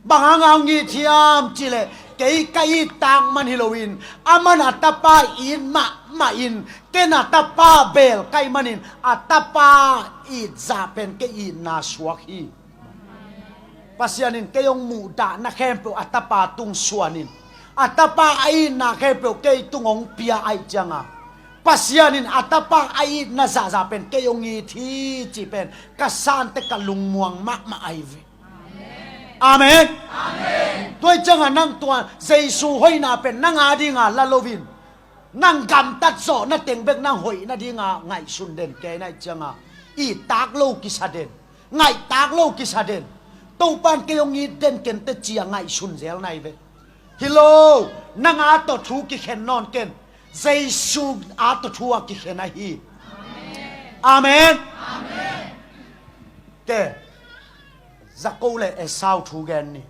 Bang hanga ong it hiam cileh kei ka it tak man hi loin a man a tapa it mahmah in ken a tapa bel kaih manin a tapa it zah pen kei itna suak hi. Pasian in kei hong muhdahna khempeuh a tapa tung suanin a tapa a itna khempeuh kei tung hong pia aih cianga Pasian in a tapa a itna zahzah pen kei hong it hi ci pen ka sante ka lungmuang mahmah ahi ve. Amen. Tua aih cianga nang tua Jesu hoihna pen nang a dinga la loin nang gamtat zawh na teng bek nang hoih nadinga ngaihsun den kei na aih cianga i tak lo kisa den. Ngaihtak lo kisa den. Topan kei hong it den ken teci a ngaihsun zel nai ve. Hi lo, nang a tawh thu kikhen nawn ken. Jesu a tawh thu a kikhen ahi. Amen. Ke, Jakob le Esau thu gen ni.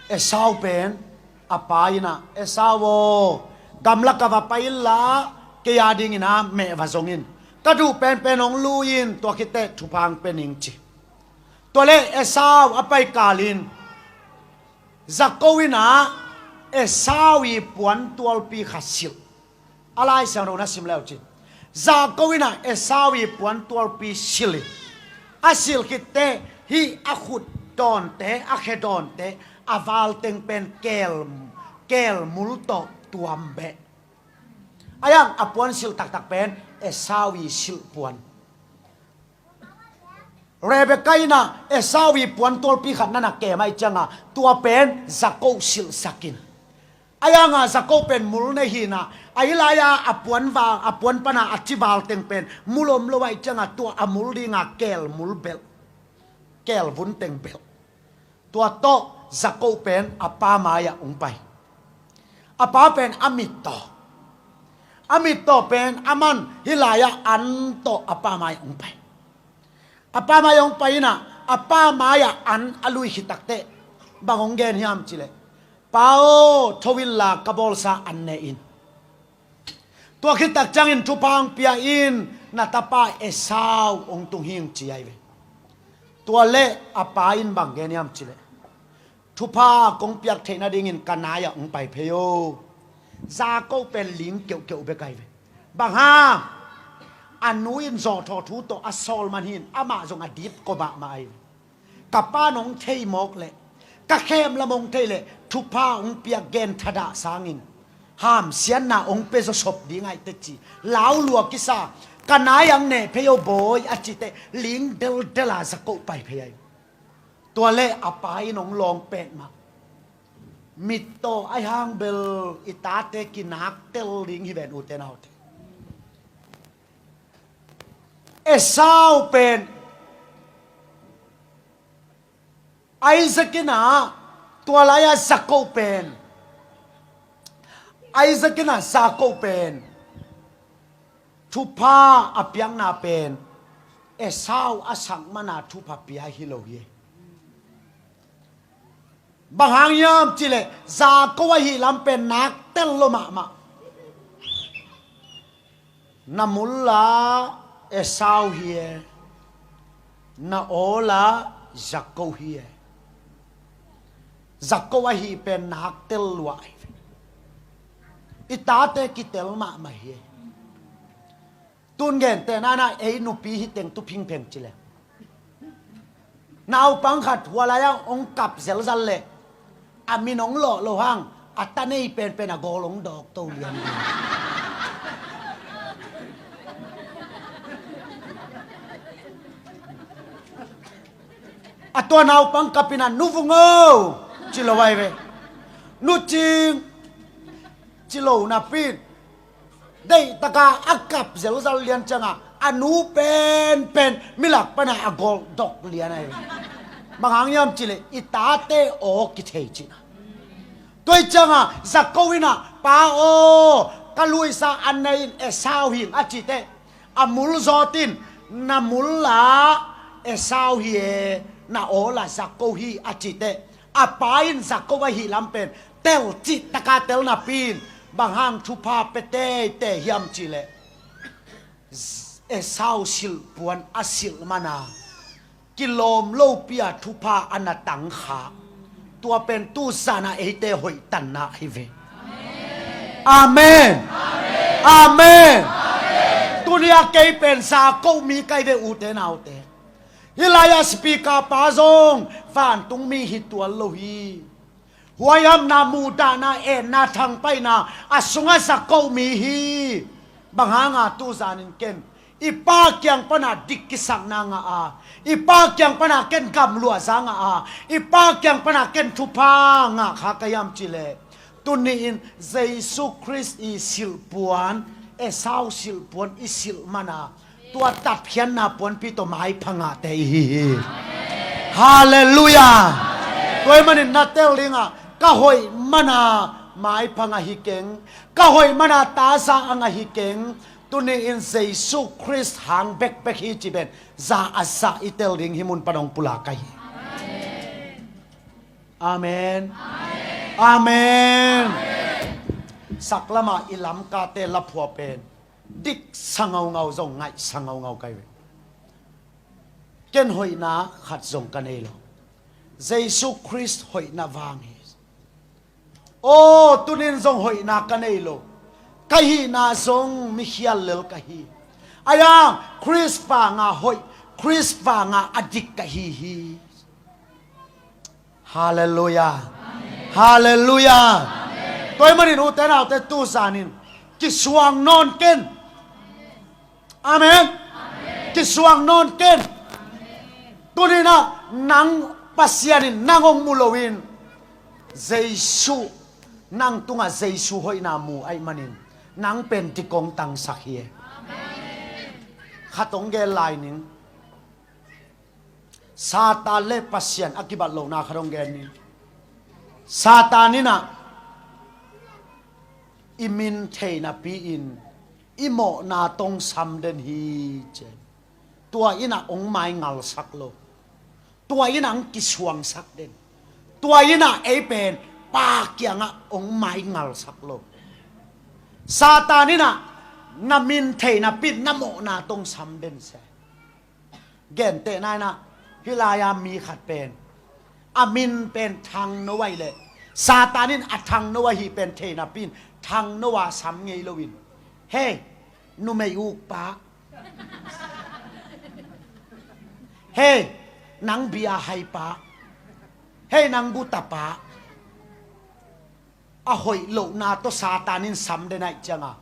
Esau pen a pa inah, Esau aw, gamlak a va pai inla kei a dingin a meh va zongin ka duh penpen hong lu in tua khit teh thupha hong pia ning ci. Tua le Esau a pai kalin Jakob inah Esau i puan tualpi khat silh. A Lai Siangtho na sim leu cin Jakob inah Esau i puan tualpi silh in a silh khit teh hih a khut dawnte a khe dawnte a valteng pen keel, keel mul tawh tuam beh. A yang a puan silh taktak pen Esau i silh puan. Rebekah inah Esau i puan tualpi khat nana kem aih cianga tua pen Jakob silhsakin. A yanga Jakob pen mul nei hinah a i lai-a a puan val, a puan pana a ci valteng pen mul om lo aih cianga tua a mul dinga keel mul belh, keel vunteng belh. Tua tawh Jakob pen a pa mai-ah hong pai. A pa pen a mittaw, a mittaw pen a man hih lai-ah an tawh a pa mai-ah hong pai. A pa mai-ah hong pai inah a pa mai-ah an a lui khit takteh bang hong gen hiam cileh, Pa aw, tho inla ka bawlsa an ne in. Tua khit tak ciangin thupha hong pia in, na tapa Esau hong tung hing ci ahi ve. Tua le a pa in bang gen hiam cileh, thupha kong piak theih nadingin ka nai-ah hong pai phei o. Jakob pen ling keuhkeuh bek ahi ve. Bang hang? A nu in zawhthawh thu tawh a sawl man hin amah zong a dip kua mahmah ahi ve. Ka pa nong thei mawk leh ka khem lam hong thei leh thupha hong piak gen thadah sangin hamsiatna hong pia zawsop ding aih teh ci. Lau lua kisa, ka nai ang neh phei aw bawi a citeh ling deldel a Jakob pai phei ahi. Tua le a pa in hong lawng petmah. Mittaw aih hang bel i tate kinak tel ding hi ven ute naute. Esau pen Isaac inah tua lai-a Jakob pen, Isaac inah Jakob pen thupha a piakna pen Esau a sak mana thupha pia hi lo hi. Bang hang hiam cileh Jakob ahi lam pen nak tel lo mahmah. Na mul la Esau hi e, na aw la Jakob hi e. Jakob ahi pen nak tel lua hi. I tate kitel mahmah hi. Tun gente nana ei nupi hi teng tu phingpheng cileh naupang khat hua lai-ah hong kap zelzal leh a min hong lawh lo hang a ta nei penpen a gawl hong dawk to lian. A tua naupang kapin a, "Nu Vung o," ci lo ai ve. "Nu Cing," ci lo napi-in deihtaka a kap zelzal lian cianga a nu penpen milak pana a gawl dawk lian ai. Bang hang hiam cileh i tate aw kithei cihna. Tua hi cianga Jakob in a, "Pa aw, ka luisa a nei in Esau hing," a citeh, a mul zawtin, "Na mul la Esau hi e, na aw la Jakob hi," a citeh, a pa in Jakob ahi lam pen tel cihtaka tel napi-in bang hang thupha pia teitei hiam cileh Esau silhpuan a silh mana kilawm lopi-a thupha a na tangkha. Tua pen tuzana eite hoihtanna ahi ve. Amen. Amen. Tuni-a kei pen Jakob mi kai ve, ute naute. Hih lai-a speaker pa zong vantungmi hi tuan lo hi. Huaihamna, muhdahna, etna, thangpaihna a sungah Jakob mi hi. Bang hanga tuzanin ken i pa kiang pana dik kisakna ngah a, i pa kiang pana ken gamluahza ngah a, i pa kiang pana ken thupha ngah kha ka hiam cileh, tuni-in Jesu Khrist i silhpuan, Esau silhpuan i silh mana tua tatkhiatna puanpi tawh maipha ngahte i hi hi. Halleluiah. Tua hi manin na tel dinga, "Ka hoih mana maipha ngah hi keng, ka hoih mana taza a ngah hi keng, tuni-in Jesu Khrist hang bekbek hi," ci pen za a za i tel ding hih mun pan hong pulak ka hi. Amen. Amen. Saklama i Lamkate laphua pen diksa ngaungau zong ngaihsa ngaungau kai ve. Ken hoihna khat zong ka nei lo. Jesu Khrist hoihna vang hi. Aw, tunin zong hoihna ka nei lo. Ka hihna zong mikhial lel ka hi. Ahi hang Khrist vanga hoih, Khrist vanga a dik ka hi hi. Halleluiah. Halleluiah. Tua hi manin ute naute tuzanin kisuang nawn ken. Amen. Kisuang nawn ken. Tuninah nang Pasian in nang hong mu loin Jesu, nang tungah Jesu hoihna mu ahih manin nang pen dik hong tangsak hi. Khat hong gen lai ning. Satan le Pasian a kibat lohna khat hong gen ni. Satan inah i min thei napi-in i mawhna tawh hong sam den hi ci. Tua inah hong maingalsak lo. Tua inah hong kisuangsak den. Tua inah ei pen Pa kiangah hong maingalsak lo. Satan inah na min thei napi-in na mawhna tawh hong sam den se. Gentehna inah hih lai-a mi khat pen a min pen Thangno ahih leh Satan in a Thangno ahih pen thei napi-in Thangno a sam ngei loin, "Hei, numei ukpa. Hei, nang bia haipa. Hei, nang gutapa." A hoih lohna tawh Satan in sam den ahih cianga,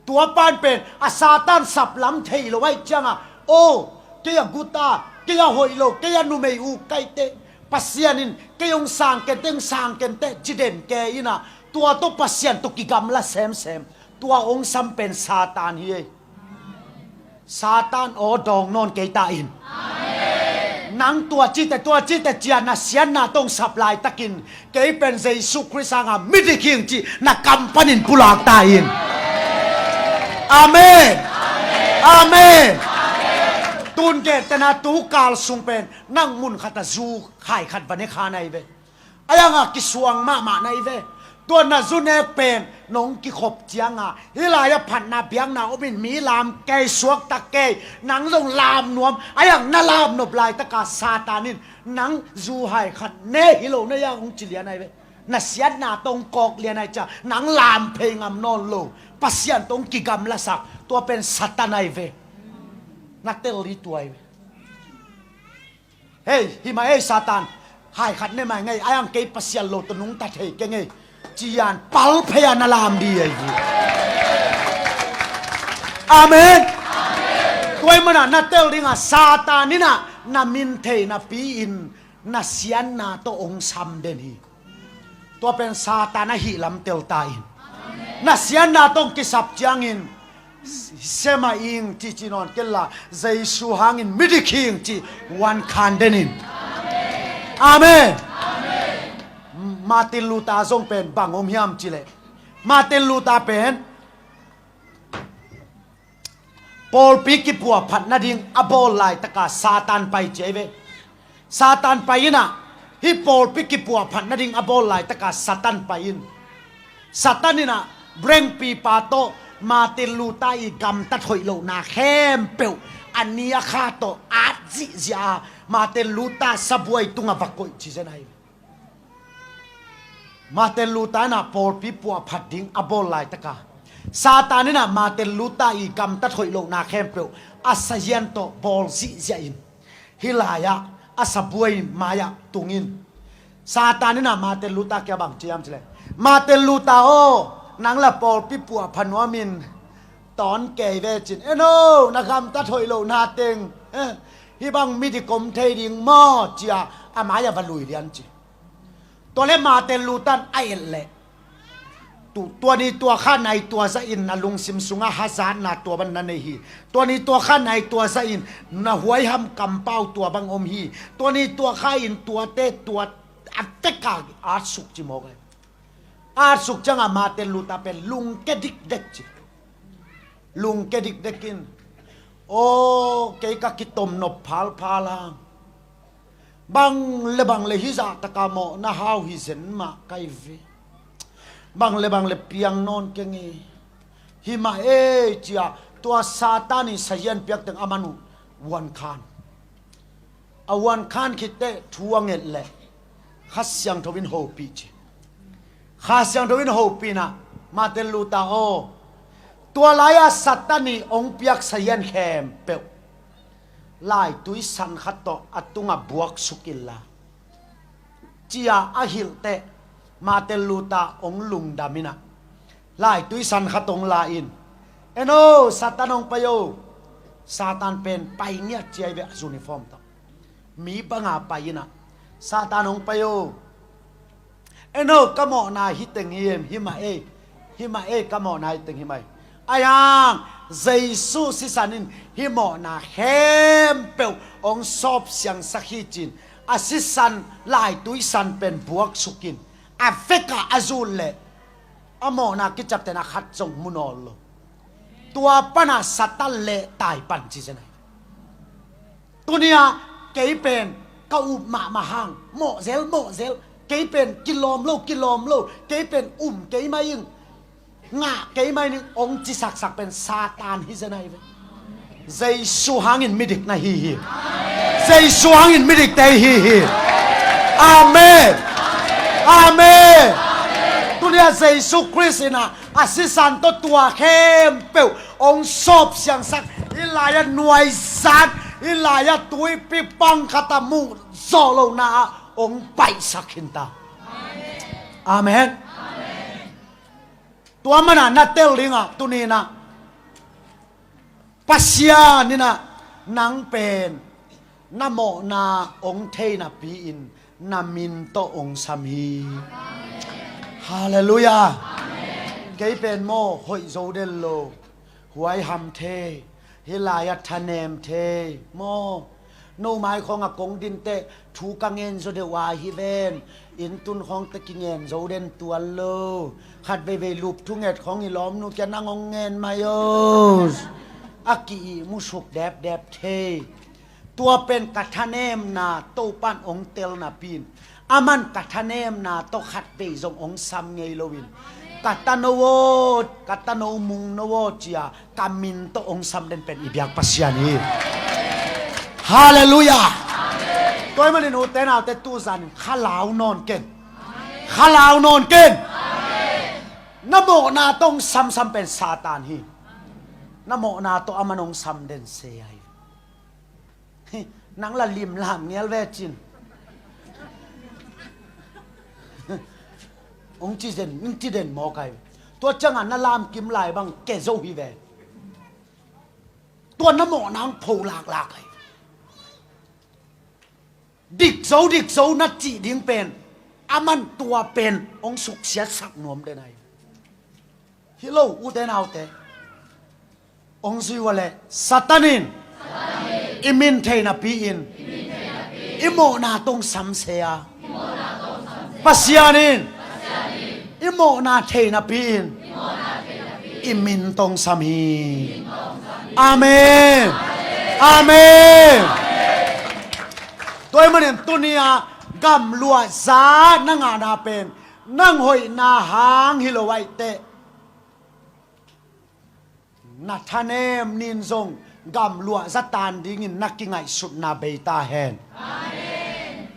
tua pan pen a Satan saplam thei lo ahih cianga, "Aw, kei a guta, kei a hoih lo, kei a numei uk ka hi teh, Pasian in kei hong sang kenteh, hong sang kenteh," ci den kei inah tua tawh Pasian tawh kigamla semsem. Tua hong sam pen Satan hi ei. Satan aw, dawng nawn kei ta in. Nang tua cite, tua cite cia na siatna tawh hong sap laitakin kei pen Jesu Khrist hanga midik hing cih na kam panin pulak ta in. Amen. Amen. Tun gentehna tu kal sung pen nang mun khat a zu hai khat va ne kha na hi ve. A yang a kisuang mahmah na hi ve. Tua na zu nek pen nong kikhop ciang a hih lai a phatna biakna om in mi lam kei, suakta kei, nang zong lam nuam. A yang na lam nop laitaka Satan in nang zu hai khat ne hi lo na yang hong ci lian ahi ve. Na siatna tawh hong kawk lian ahi cia nang lam phei ngam nawn lo. Pasian tawh hong kigamlasak tua pen Satan ahi ve. Na tel dih tua ahi ve. Hei, hi mah ei Satan, hai khat ne mai ngei, a yang kei Pasian lo tawh nungta thei keng ei, ci-in pal phei a na lam dih ahi hi. Amen. Tua ahih manin na tel ding a Satan in a na min thei napi-in na siatna tawh hong sam den hi. Tua pen Satan ahih lam tel ta in. Na siatna tawh hong kisap ciangin, Sem a ing cici nawn kei la, Jesu hangin midik hi ing ci, wan khan den in. Amen. Martin Luther zong pen bang om hiam ci leh, Martin Luther pen pawlpi kipuahphat nading a bawl laitaka Satan pai ci ahi ve. Satan pai in a, hih pawlpi kipuahphat nading a bawl laitaka Satan pai in. Satan in a, brengpipa tawh Martin Luther i gamtat hoih lohna khempeuh a ni a kha tawh at zihziah a, Martin Luther sabuai tungah va koih ci zen ahi. Martin Luther in a pawlpi puahphat ding a bawl laitaka Satan in a Martin Luther i gamtat hoih lohna khempeuh a sazian tawh bawl zihziah in, hih lai-ah a sabuai mai-ah tung in. Satan in a Martin Luther kiang bang ci hiam ci leh, Martin Luther aw, nang la pawlpi puahpha nuam in tawn kei ve cin, eno, na gamtat hoih lohna teng, eh, hih bang midik om thei ding maw, ci-a a mai-ah va lui lian ci. Tua leh Martin Luther in a et leh, tu, tua ni tua kha nai tua zah in na lungsim sungah hazatna tua bang na nei hi. Tua ni tua kha nai tua zah in na huaiham kampau tua bang om hi. Tua ni tua kha in tuate tua a tek a atsuk ci mawk ahi. Atsuk ciangah Martin Luther pen lungke dikdek ci. Lungke dikdek in, aw, kei ka kitom nop phalphal hang. Bang le bang le hih zah taka mawhna hau hi zen mah ka hi ve. Bang le bang le piang nawn keng ei. Hi mah ei ci-a tua Satan i sazian piak teng a man uh wan khan. A wan khan khit teh thu a nget leh Kha Siangtho in hopih ci. Kha Siangtho in hopih in a, Martin Luther aw, tua lai-a Satan i hong piak sazian khempeuh laitui san khat tawh a tungah buaksuk inla, ci-a a hilh teh Martin Luther hong lungdam in a, laitui san khat hong la in, eno, Satan hong pai o. Satan pen pai ngiat ci ahi ve, a uniform tawh. Mi banga pai in a, Satan hong pai o. Eno, ka mawhna hi teng hi em, hi mah ei. Hi mah ei, ka mawhna hi teng hi mah ei. Ahi hang Jesu sisan in hih mawhna khempeuh hong sawp siangsak hi cin, a sisan laitui san pen buaksuk in, a vekah a zut leh a mawhna kiciaptehna khat zong mu nawn lo. Tua pana Satan leh tai pan ci zen ahi. Tuni-ah kei pen ka up mahmah hang, mawhzel, mawhzel, kei pen kilawm lo, kilawm lo, kei pen um kei mai ing, ngah kei mai ning, hong cisaksak pen Satan hi zen ahi ve. Jesu hangin midik na hi hi. Jesu hangin midikte hi hi. Amen. Amen. Tuni-ah Jesu Khrist in a, a sisan tawh tua khempeuh hong sawp siangsak, hih lai-ah nuaizat, hih lai-ah tuipi pang khat a muh zawh lohna ah hong paihsak khin ta. Amen. Tua mana na tel dingah tuni-in ah Pasian in ah nang pen na mawhna hong thei napi-in na min tawh hong sam hi. Halleluiah. Kei pen maw hoih zo den lo, huaiham thei, hih lai-ah thanem thei maw. No mai khawngah kong din teh thu ka ngen zaw deuh a hi ven. Inn tun khawng teh kingen zo den tuan lo. Khat veivei lup thunget khawng i lawmnu kiang nang hong ngen mai o. A ki-ih musuk depdep thei. Tua pen ka thanemna Topan hong tel napi in, aman ka thanemna tawh khatvei zong hong sam ngei loin, ka tano aw, ka tano mung no aw cia ka min tawh hong sam den pen i biak Pasian hi. Halleluiah. Tua ahih manin ute naute, tu zanin khalau nawn ken. Khalau nawn ken. Na mawhna tawh hong samsam pen Satan hi. Na mawhna tawh aman hong sam den se ahi. Nang la limlam ngel ve cin. Hong ci den, hong ci den mawk ahi. Tua ciangah na lamkim lai bang ke zo hi ve. Tua na mawhna hong pho laklak ahi. Dik zo, dik zo na cih ding pen, aman tua pen hong suksiatsak nuam den ahi. Hi lo, ute naute. Hong zui ua leh Satan in i min thei napi-in i mawhna tawh hong sam se a, Pasian in i mawhna thei napi-in i min tawh hong sam hi. Amen. Amen. Tua ahih manin tuni-a gamluah za na ngahna pen nang hoihna hang hi lo ahih teh, na thanem nin zong gamluah za tan dingin na kingaihsutna bei ta hen. Amen.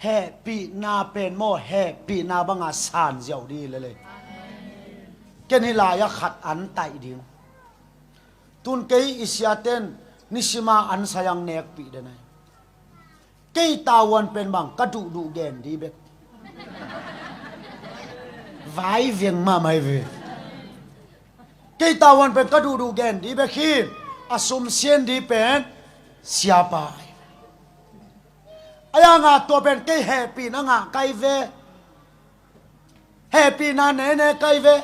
Hehpihna pen maw, hehpihna banga san ziau dih lele. Ken hih lai-ah khat an taih ding. Tun kei i siaten nisima an sai ang nekpih den ahi. Kei tavuan pen bang ka duhduh gen dih bek. Vai veng mahmah hi ve. Kei tavuan pen ka duhduh gen dih bek hi. A sum sien dih pen siapa ahi. A yanga tua pen kei hehpihna ngah kai ve. Hehpihna nene kai ve.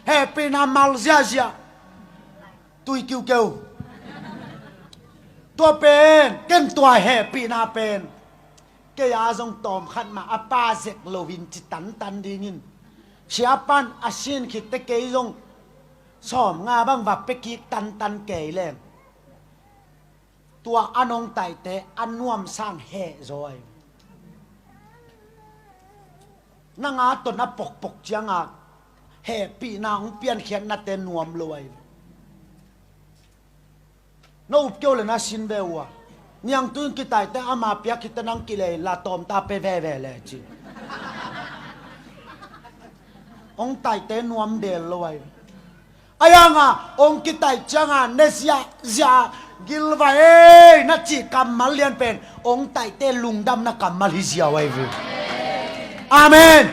Hehpihna mal ziahziah. Tui kiukeu. Tua pen, ken tua hehpihna pen kei a zong tawm khat mah a pa zek loin ci tantan dingin, siapan a sin khitte kei zong sawm nga bang va pia kik tantan kei leng. Tua a nong taihte a nuam sang heh zaw ahi. Nang a ton a pokpok cianga hehpihna hong piankhiatnate nuam lo ahi. Na up keu le na sin ve uh a, niangtui in kitaihte ama piak khite nang kilei la tawmta pe veve le ci. Hong taihte nuam del lo ahi. A yanga hong kitaih cianga ne ziahziah gilva ei na cih kammal lian pen hong taihte lungdamna kammal hi ziau ahi ve. Amen.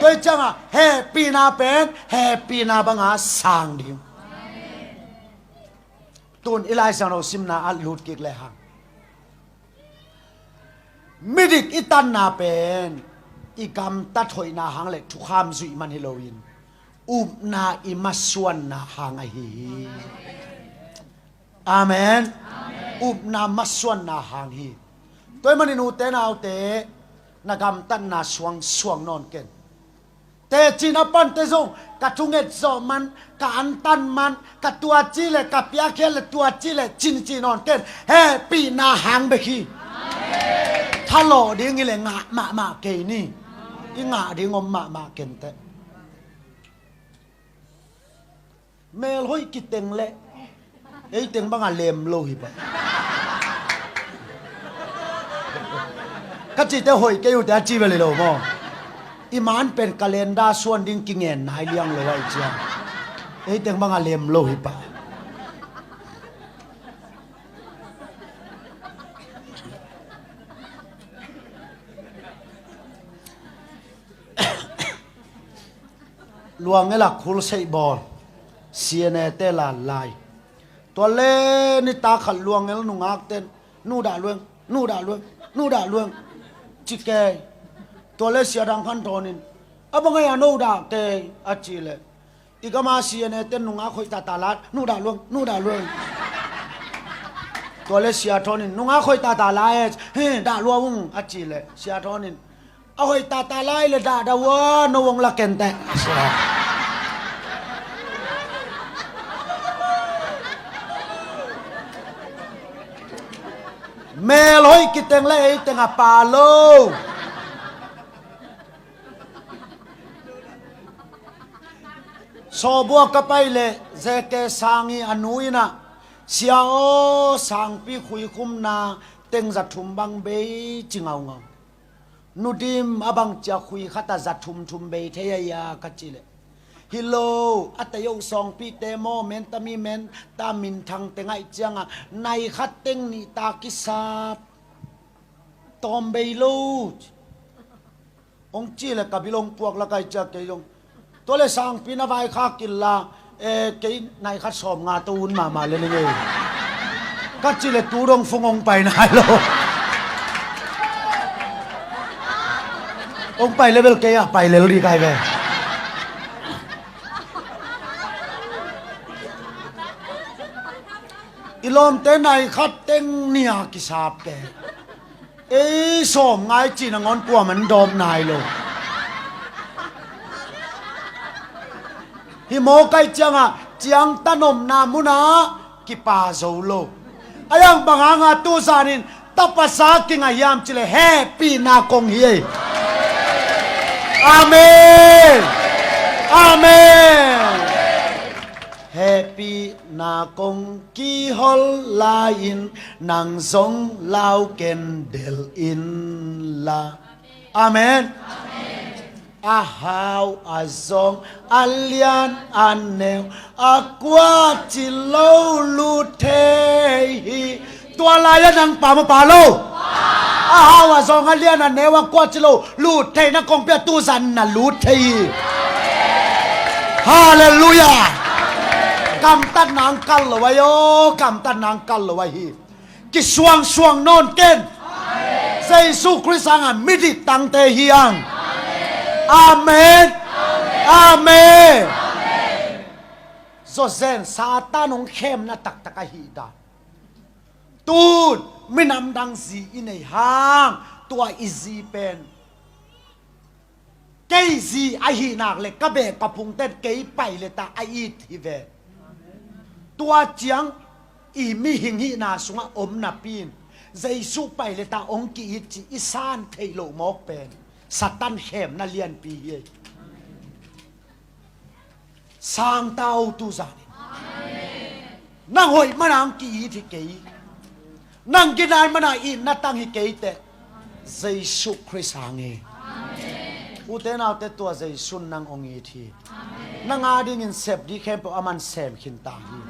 Tua hi cianga hehpihna pen hehpihna banga sang ding. Tun i Lai Siangtho simna ah lut kik lehang, midik i tanna pen i gamtat hoihna hang le thukham zuih man hi loin upna i masuanna hang ahi hi. Amen. Upna masuanna hang hi. Tua ahih manin ute naute, na gamtatna suang suang nawn ken. Teci na pante zong ka thunget zawh man, ka antan man, ka tuaci le ka piakhia le tuaci le cin ci nawn ken. Hehpihna hang bek hi. Thalawh ding hi le ngah mahmah kei ni. I ngah ding om mahmah kenteh. Mel hoih kiteng leh eiteng banga lem lo hi pah. Ka cite hoih kei uh te a ci bel hi lo maw? I man pen calendar suan ding kingen nai liang lo ahi ciang eiteng banga lem lo hi pah. Luangel a khulseih bawl, C N A te la lai. Tua le nitak khat Luangel nungak ten, "Nu dah lueng, nu dah lueng, nu dah lueng," ci kei. Tua le Sia Dang Khan Thawn in, "A bang ei a no dah kei?" a ci le, "I gama C N A ten nungak hoih tata la, nu dah lueng, nu dah lueng." Tua le Sia Thawn in, "Nungak hoih tata la e, he, dah lua ung," a ci le Sia Thawn in, "A hoih tata lai le dah dah ua, no ong la kenteh." A sia. Mel hoih kiteng le ei teng a pa lo. Sawbua ka pai le zeke sang i a nu in ah, "Sia aw, sangpi khuikhumna teng za thum bang bei," ci ngaungau. "Nu dim, a bang cia khui khat a za thum thum bei thei a hia?" ka ci le, "Hi lo, a tei o sawngpite maw, menta mi menta minthangte ngaih ciangah nai khat teng nih ta kisap tawm bei lo," hong ci le ka bil hong puak lak ai cia kei zong. "Tua le sangpi na vaikhak inla, eh, kei nai khat sawm nga tawh un mahmah le ning ei," ka ci le tu dong fung hong pai nai lo. Hong pai le bel kei ah pai lel dih kai ve. I lawmte nai khat teng nih a kisapte, ei sawm ngai cih nangawn kuaman dawm nai lo. Hi mawk ai ciangah ciangtan omna munah kipa zo lo. A iang bang hanga tu zanin tapasa kinga hiam ci le hehpihna kong hi ei. Amen. Amen. Hehpihna kong kihol lai-in nang zong lau ken del inla. Amen. A hau a zawng, a lian a neu, a kua ci lo lut thei hi. Tua lai-ah nang pa maw pa lo? A hau a zawng, a lian a neu, a kua ci lo lut theihna kong pia, tu zan na lut thei hi. Halleluiah. Gamtatna ang kal lo ahi aw, gamtatna ang kal lo ahi hi. Kisuangsuang nawn ken. Jesu Khrist hanga midit tangte hi ang. Amen. Amen. Zawzen Satan hong khemna taktak ahi dan. Tun minam dang zi i nei hang, tua i zi pen kei zi ahi nak le ka beh ka phungten kei pai le ta a it hi ve. Tua ciang i mihing hihna sungah om napi in Jesu pai le ta hong ki-it ci i san theih loh mawk pen Satan khemna lianpi hi. Sang ta o tu zanin. Nang hoih mana ang ki-it hi kei. Nang ginai mana itna tang hi kei teh. Jesu Khrist hang hi. Ute naute, tua Jesu in nang hong it hi. Nang a dingin sep ding khempeuh aman sem khin ta hi.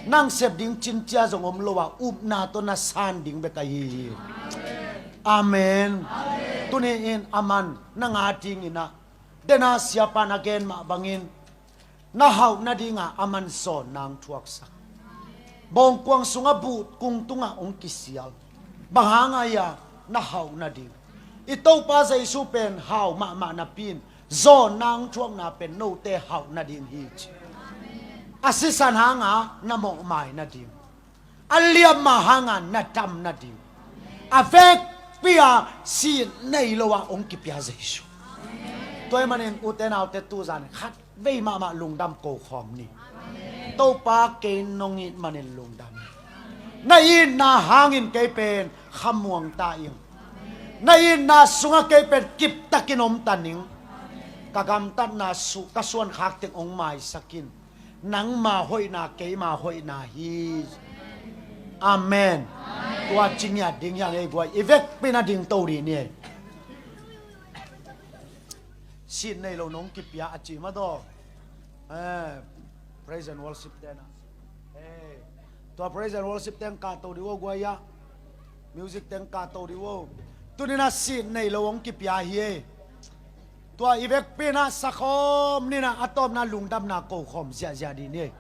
Nang sep ding cincia zong om lo a, upna tawh na san ding bek ahi hi. Amen. Tuni in aman nang a dingin ah, dena siapa na gen mah bangin, na hauh nadinga aman zawn nang thuaksak. Bawngkuang sungah buh kung tungah hong kisial. Bang hanga hia? Na hauh nading. I Topa Jesu pen hau mahmah napi in zawn nang thuakna pen note hauh nading hi ci. A sisan hanga na mawhmai nading. A liamma hanga na dam nading. A vekpi-a sin nei lo a hong kipia Jesu. Tua ahih manin ute naute, tu zan khat vei mahmah lungdam ko khawm ni. Topa, kei nong it manin lungdam. Na itna hangin kei pen khamuang ta ing. Na itna sungah kei pen kiptakin om ta ning. Ka gamtatna su-, ka suankhak teng hong maisak in. Nangma hoihna keima hoihna hi. Amen. Tua ci ngiat ding hi hang ei guai. I vekpi-in a dingto dih ni ei. Sin nei lo nong kipia a ci mah tawh. Eh, praise and worship tena. Eh, tua praise and worship teng kahto dih uh guai ah. Music teng kahto dih uh. Tuni-in a sin nei lo hong kipia hi ei. Tua i vekpi-in a sakhawm ni-in a, a tawpna lungdamna kokhawm ziahziah dih ni ei.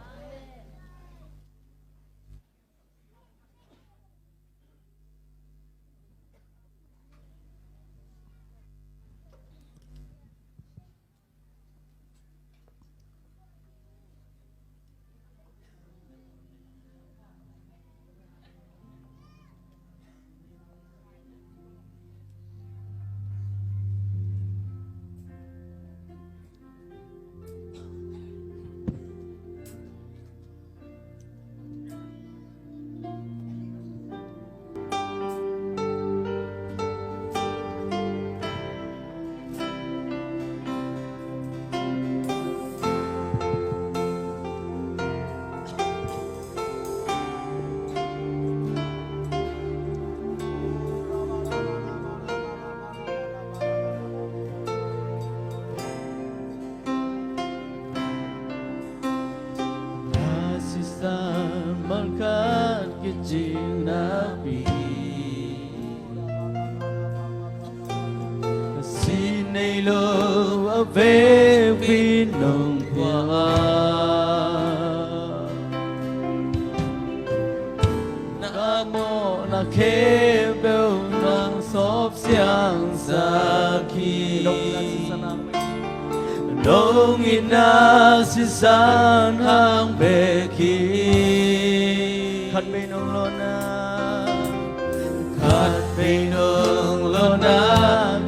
lo a vekpi nong pua. Na mawhna khempeuh nang sawp siangsak hi. Nong itna sisan hang bek hi. Khat vei nong lawhna, khat vei nong lawhna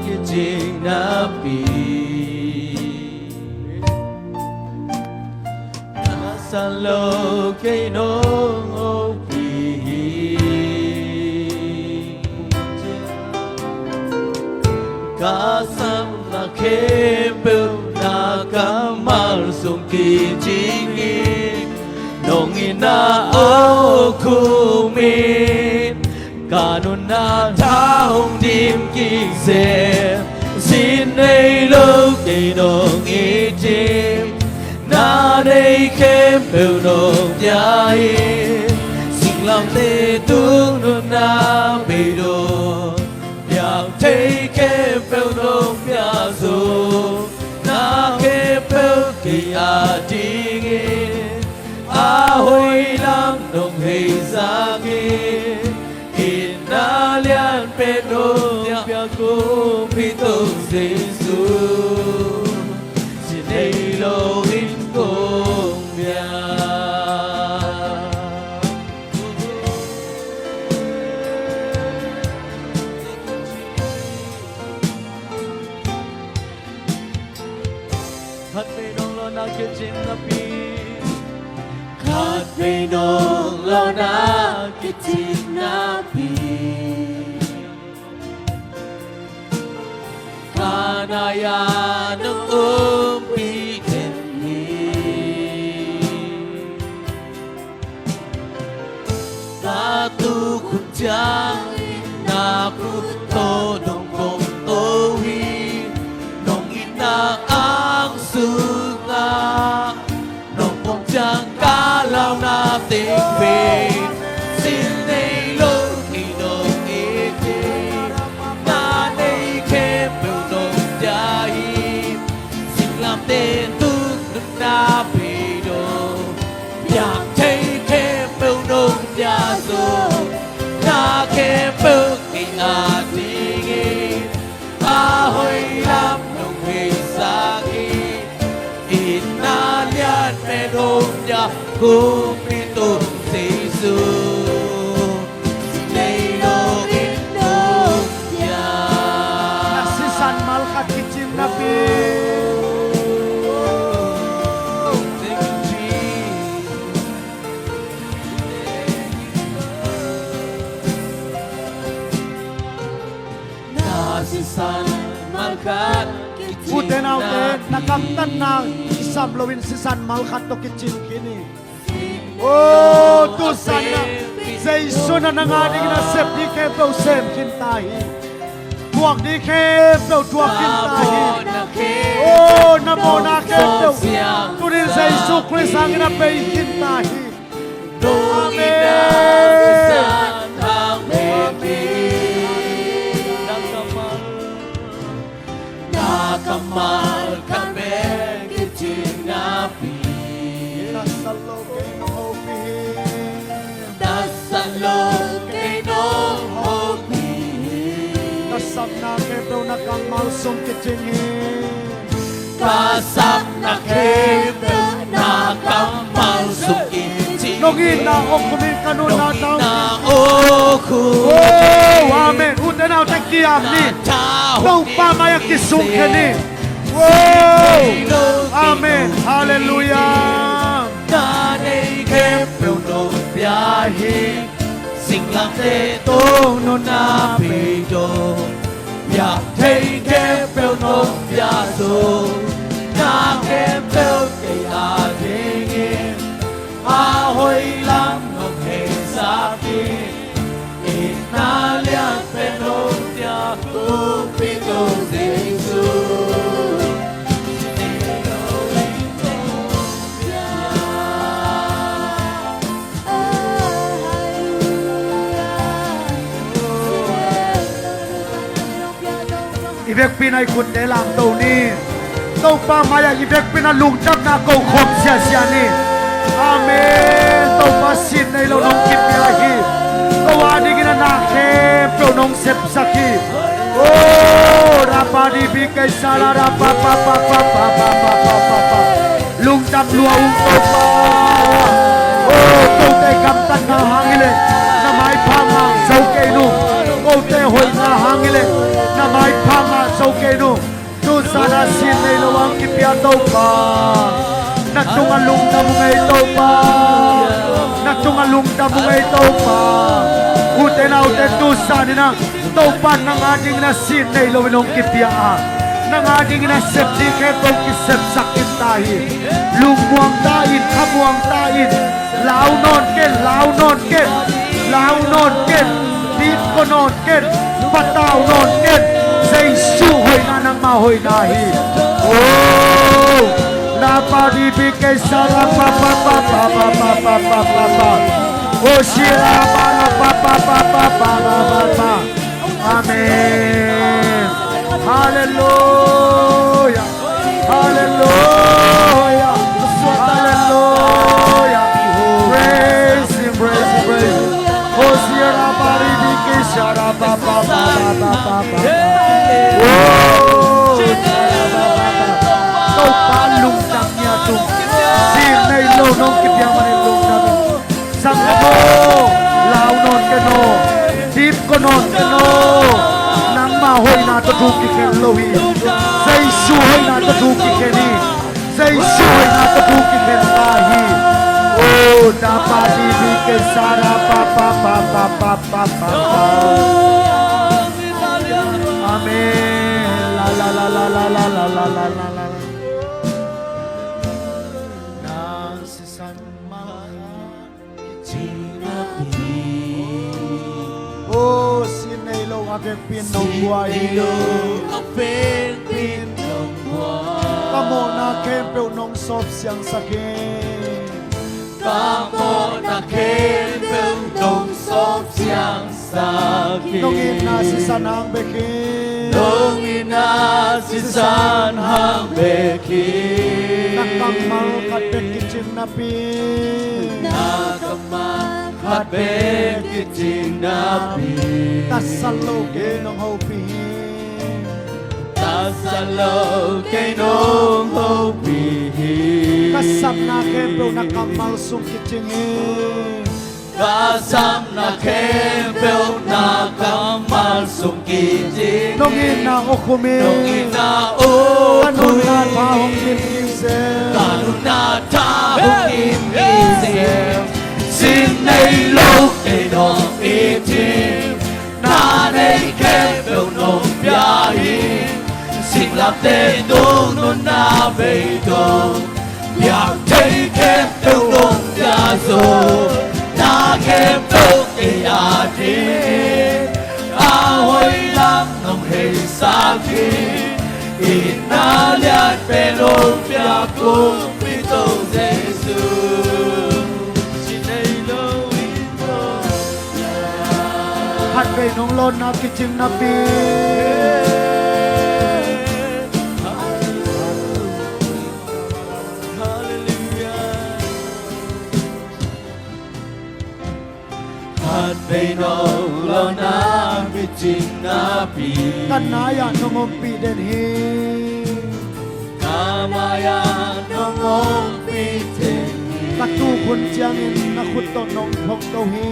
kicing napi, na san lo kei nong hopih hi. Ka sapna khempeuh na kammal sung kicing hi. Nong itna aw khum in, ka nunna tha hong dim kik zen. Sin nei lo kei nong it hi. Na nei khempeuh nong pia hi. Singlamteh tung nunna beidong, piak thei khempeuh nong pia zo. Na khempeuh kei adingin a hoih lam nong hei zak hi. Itna lianpen nong pia, kumpi Topa Jesu, sin nei lo in kong pia. Khat vei nong lawhna kicing napi, khat vei nong lawhna kicing napi, ka nai-ah nong ompih den hi. Ka tuk hun ciangin na khut tawh nong pom to hi. Nong itna ang sungah nong pom ciang ka launa teng pen, sin nei lo kei nong it hi. Na nei khempeuh nong pia hi. Singlamteh tung nunna beidong, piak thei khempeuh nong pia zo. Na khempeuh kei adingin a hoih lam nong hei zak hi. Itna lianpen hong pia, kumpi Topa Jesu, sin nei lo in kong pia. Na sisan mal khat kicing napi. Na sisan mal khat kicing napi. Ute naute, na gamtatna kisam loin sisan mal khat tawh kicing khin hi. O, tu zan ah Jesu in nang a dingin a sep ding khempeuh sem khin ta hi. Thuak ding khempeuh thuak khin ta hi. O, na mawhna khempeuh tuni-in Jesu Khrist hangin a bei khin ta hi. Amen. Na kammal ka bek kicing napi, na san lo kei nong hopih hi. Na san lo kei nong hopih hi. Ka sapna khempeuh na kammal sung kicing hi. Ka sapna khempeuh na kammal sung kicing hi. Nong itna aw khum in, ka nunna tha hong dim. Nong itna aw khum in. Oh, amen. Ute naute, kiam ni. Topa mai-ah kisung khin ni. Oh, amen. Halleluiah. Na nei khempeuh nong pia hi. Singlamteh tung nunna beidong, piak thei khempeuh nong pia zo. Na khempeuh kei adingin a hoih lam nong hei zak hi. Itna lianpen hong pia, kumpi Topa Jesu. I vekpi-in a i khutte lamto ni. Topa mai-ah i vekpi-in a lungdamna ko khop siasia ni. Amen. Topa sin nei lo nong kipia hi. Ko a dingin a na khempeuh nong sepsak hi. Oh, rapa di bi kai sa ra ra pa pa pa pa pa pa pa pa pa pa. Lungdam lua ung Topa. Oh, kote gamtatna hang hileh na maipha ngah zo kei nung. Kote hoihna hang hileh na maipha ngah zo kei nung. Tusan a sin nei lo ang kipia Topa. Na tungah lungdam ung ei Topa. Na tungah lungdam ung ei Topa. Ute naute, tusan in a Topa nang a dingin a sin nei lo in hong kipia a, nang a dingin a sep ding khempeuh kisepsak in ta hi. Lungmuang ta in, khamuang ta in. Lau nawn ken, lau nawn ken, lau nawn ken. Dipko nawn ken, patau nawn ken. Jesu hoihna nangma hoihna hi. Oh, na pa di bi ke sa ra pa pa pa pa pa pa pa pa pa pa. Oh, si ra pa ra pa pa pa pa pa pa pa pa. Amen. Hallelujah. Hallelujah. Hallelujah. Praise him, praise him, praise him. Hosiana baribiki shara ba ba ba ba ba ba ba. Oh. Topa lungdam nia tung. Sin nei lo nong kipia manin lungdam. Sang no, lau nawn ken no, dipko nawn ken no. Nangma hoihna tawh thu kikhen lo hi. Jesu hoihna tawh thu kikhen hi. Jesu hoihna tawh thu kikhen ta hi. Oh, da pa di bi ke sa ra pa pa pa pa pa pa pa pa. Amen. La la la la la la la la la la. Nang sisan mah. Oh, sin nei lo a vekpi-in nong buai hi. Ka mawhna khempeuh nong sawp siangsak hi. Ka mawhna khempeuh nong sawp siangsak hi. Nong itna sisan hang bek hi. Nong itna sisan hang bek hi. Na kammal khat bek kicing napi. Na kammal khat bek kicing napi. Tasat lo kei nong hopih hi. Tasat lo kei nong hopih hi. Ka sapna khempeuh na kammal sung kicing hi. Ka sapna khempeuh na kammal sung kicing hi. Nong itna uh khum hi. Nong itna uh khum hi. Ka nunna tha hong lim hi sem. Ka nunna tha hong lim hi sem. Sin nei lo kei nong it hi. Na nei khempeuh nong pia hi. Singlamteh tung nunna beidong. Piak thei khempeuh nong pia zo. Na khempeuh kei a ding hi. A hoih lam nong heisak hi. Itna lian pen hong pia Kumpi Topa Jesu. Sin nei lo in lo. Khatvei nong lawnna kicing napi. Hallelujah. Khatvei nong lawnna kicing napi. Ka nai-ah nong ompih den hi. Ka mai-ah nong ompih den hi. Ka tuk hun ciangin na khut tawh nong phawk to hi.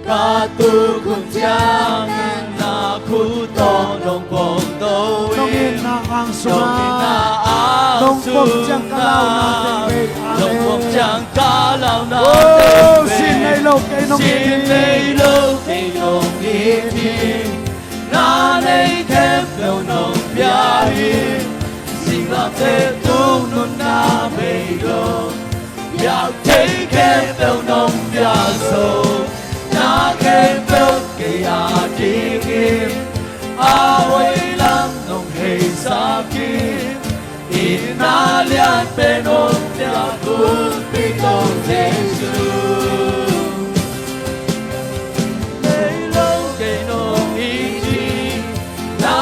Ka tuk hun ciangin na khut tawh nong phawk to hi. Nong itna ang sungah. Nong itna ang sungah. Nong pom ciang ka launa teng vei. Amen. Nong pom ciang ka launa teng vei. Oh, sin nei lo kei nong it hi. Sin nei lo kei nong it hi. Na nei khempeuh nong pia hi. Singlamteh tung nunna beidong. Piak thei khempeuh nong pia zo. Na khempeuh kei a ding hi. A hoih lam nong heisak hi. Itna lian pen hong pia Kumpi Topa Jesu. Nei lo kei nong it hi. Na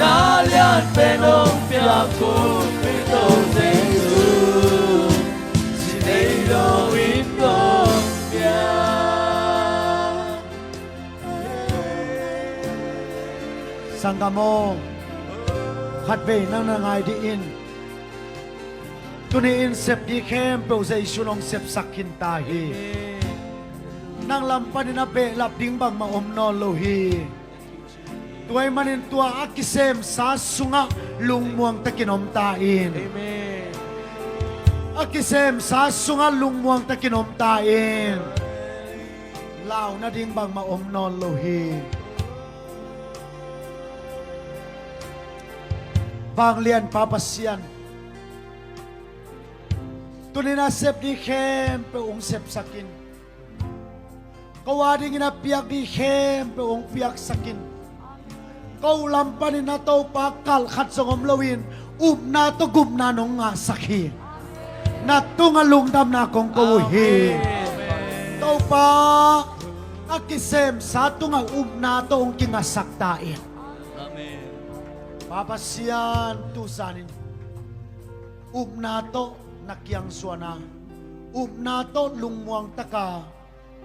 A lian pen hong piak Kumpite Jesu, si nei lo in hong piak. Sanggam aw, khatvei nang na ngai dih in. Tuni-in sep ding khempeuh Jesu in hong sepsak khin ta hi. Nang lam panin a behlap ding bangmah om nawn lo hi. Tua ahih manin tua a kisemsa sungah lungmuang takin om ta in. Amen. A kisemsa sungah lungmuang takin om ta in. Lau nading bangmah om nawn lo hi. Vanglian Pa Pasian, tuni-in a sep ding khempeuh hong sepsak in. Ko a dingin a piak ding khempeuh hong piaksak in. Ko lam panin a Topa kalh khat zong om loin upna tawh gupna nong ngahsak hi. Na tungah lungdamna kong ko uh hi. Amen. Topa, a kisemsa tungah upna tawh hong kingahsak ta in. Amen. Pa Pasian, tu zanin upna tawh na kiang zuan a, upna tawh lungmuang taka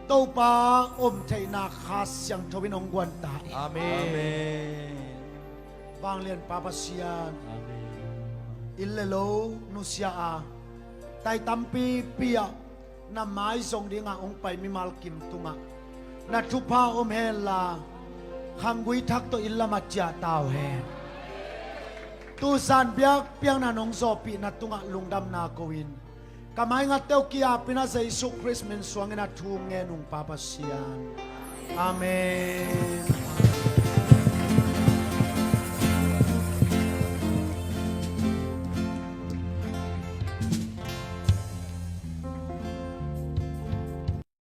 Topa om theihna Kha Siangtho in hong guan ta in. Amen. Amen. Vanglian Pa Pasian. Amen. Inn le lo nusia a, tai tampipi ah na mai zong dingah hong pai mimal kim tungah na thupha om henla, khanggui thak tawh inn lamah ciah ta uh hen. Tu zan biakpiakna nong zawhpihna tungah lungdamna ko in. Ka maingatte uh ki-apin a Jesu Khrist min suangin a thu ngen ung Pa Pasian. Amen.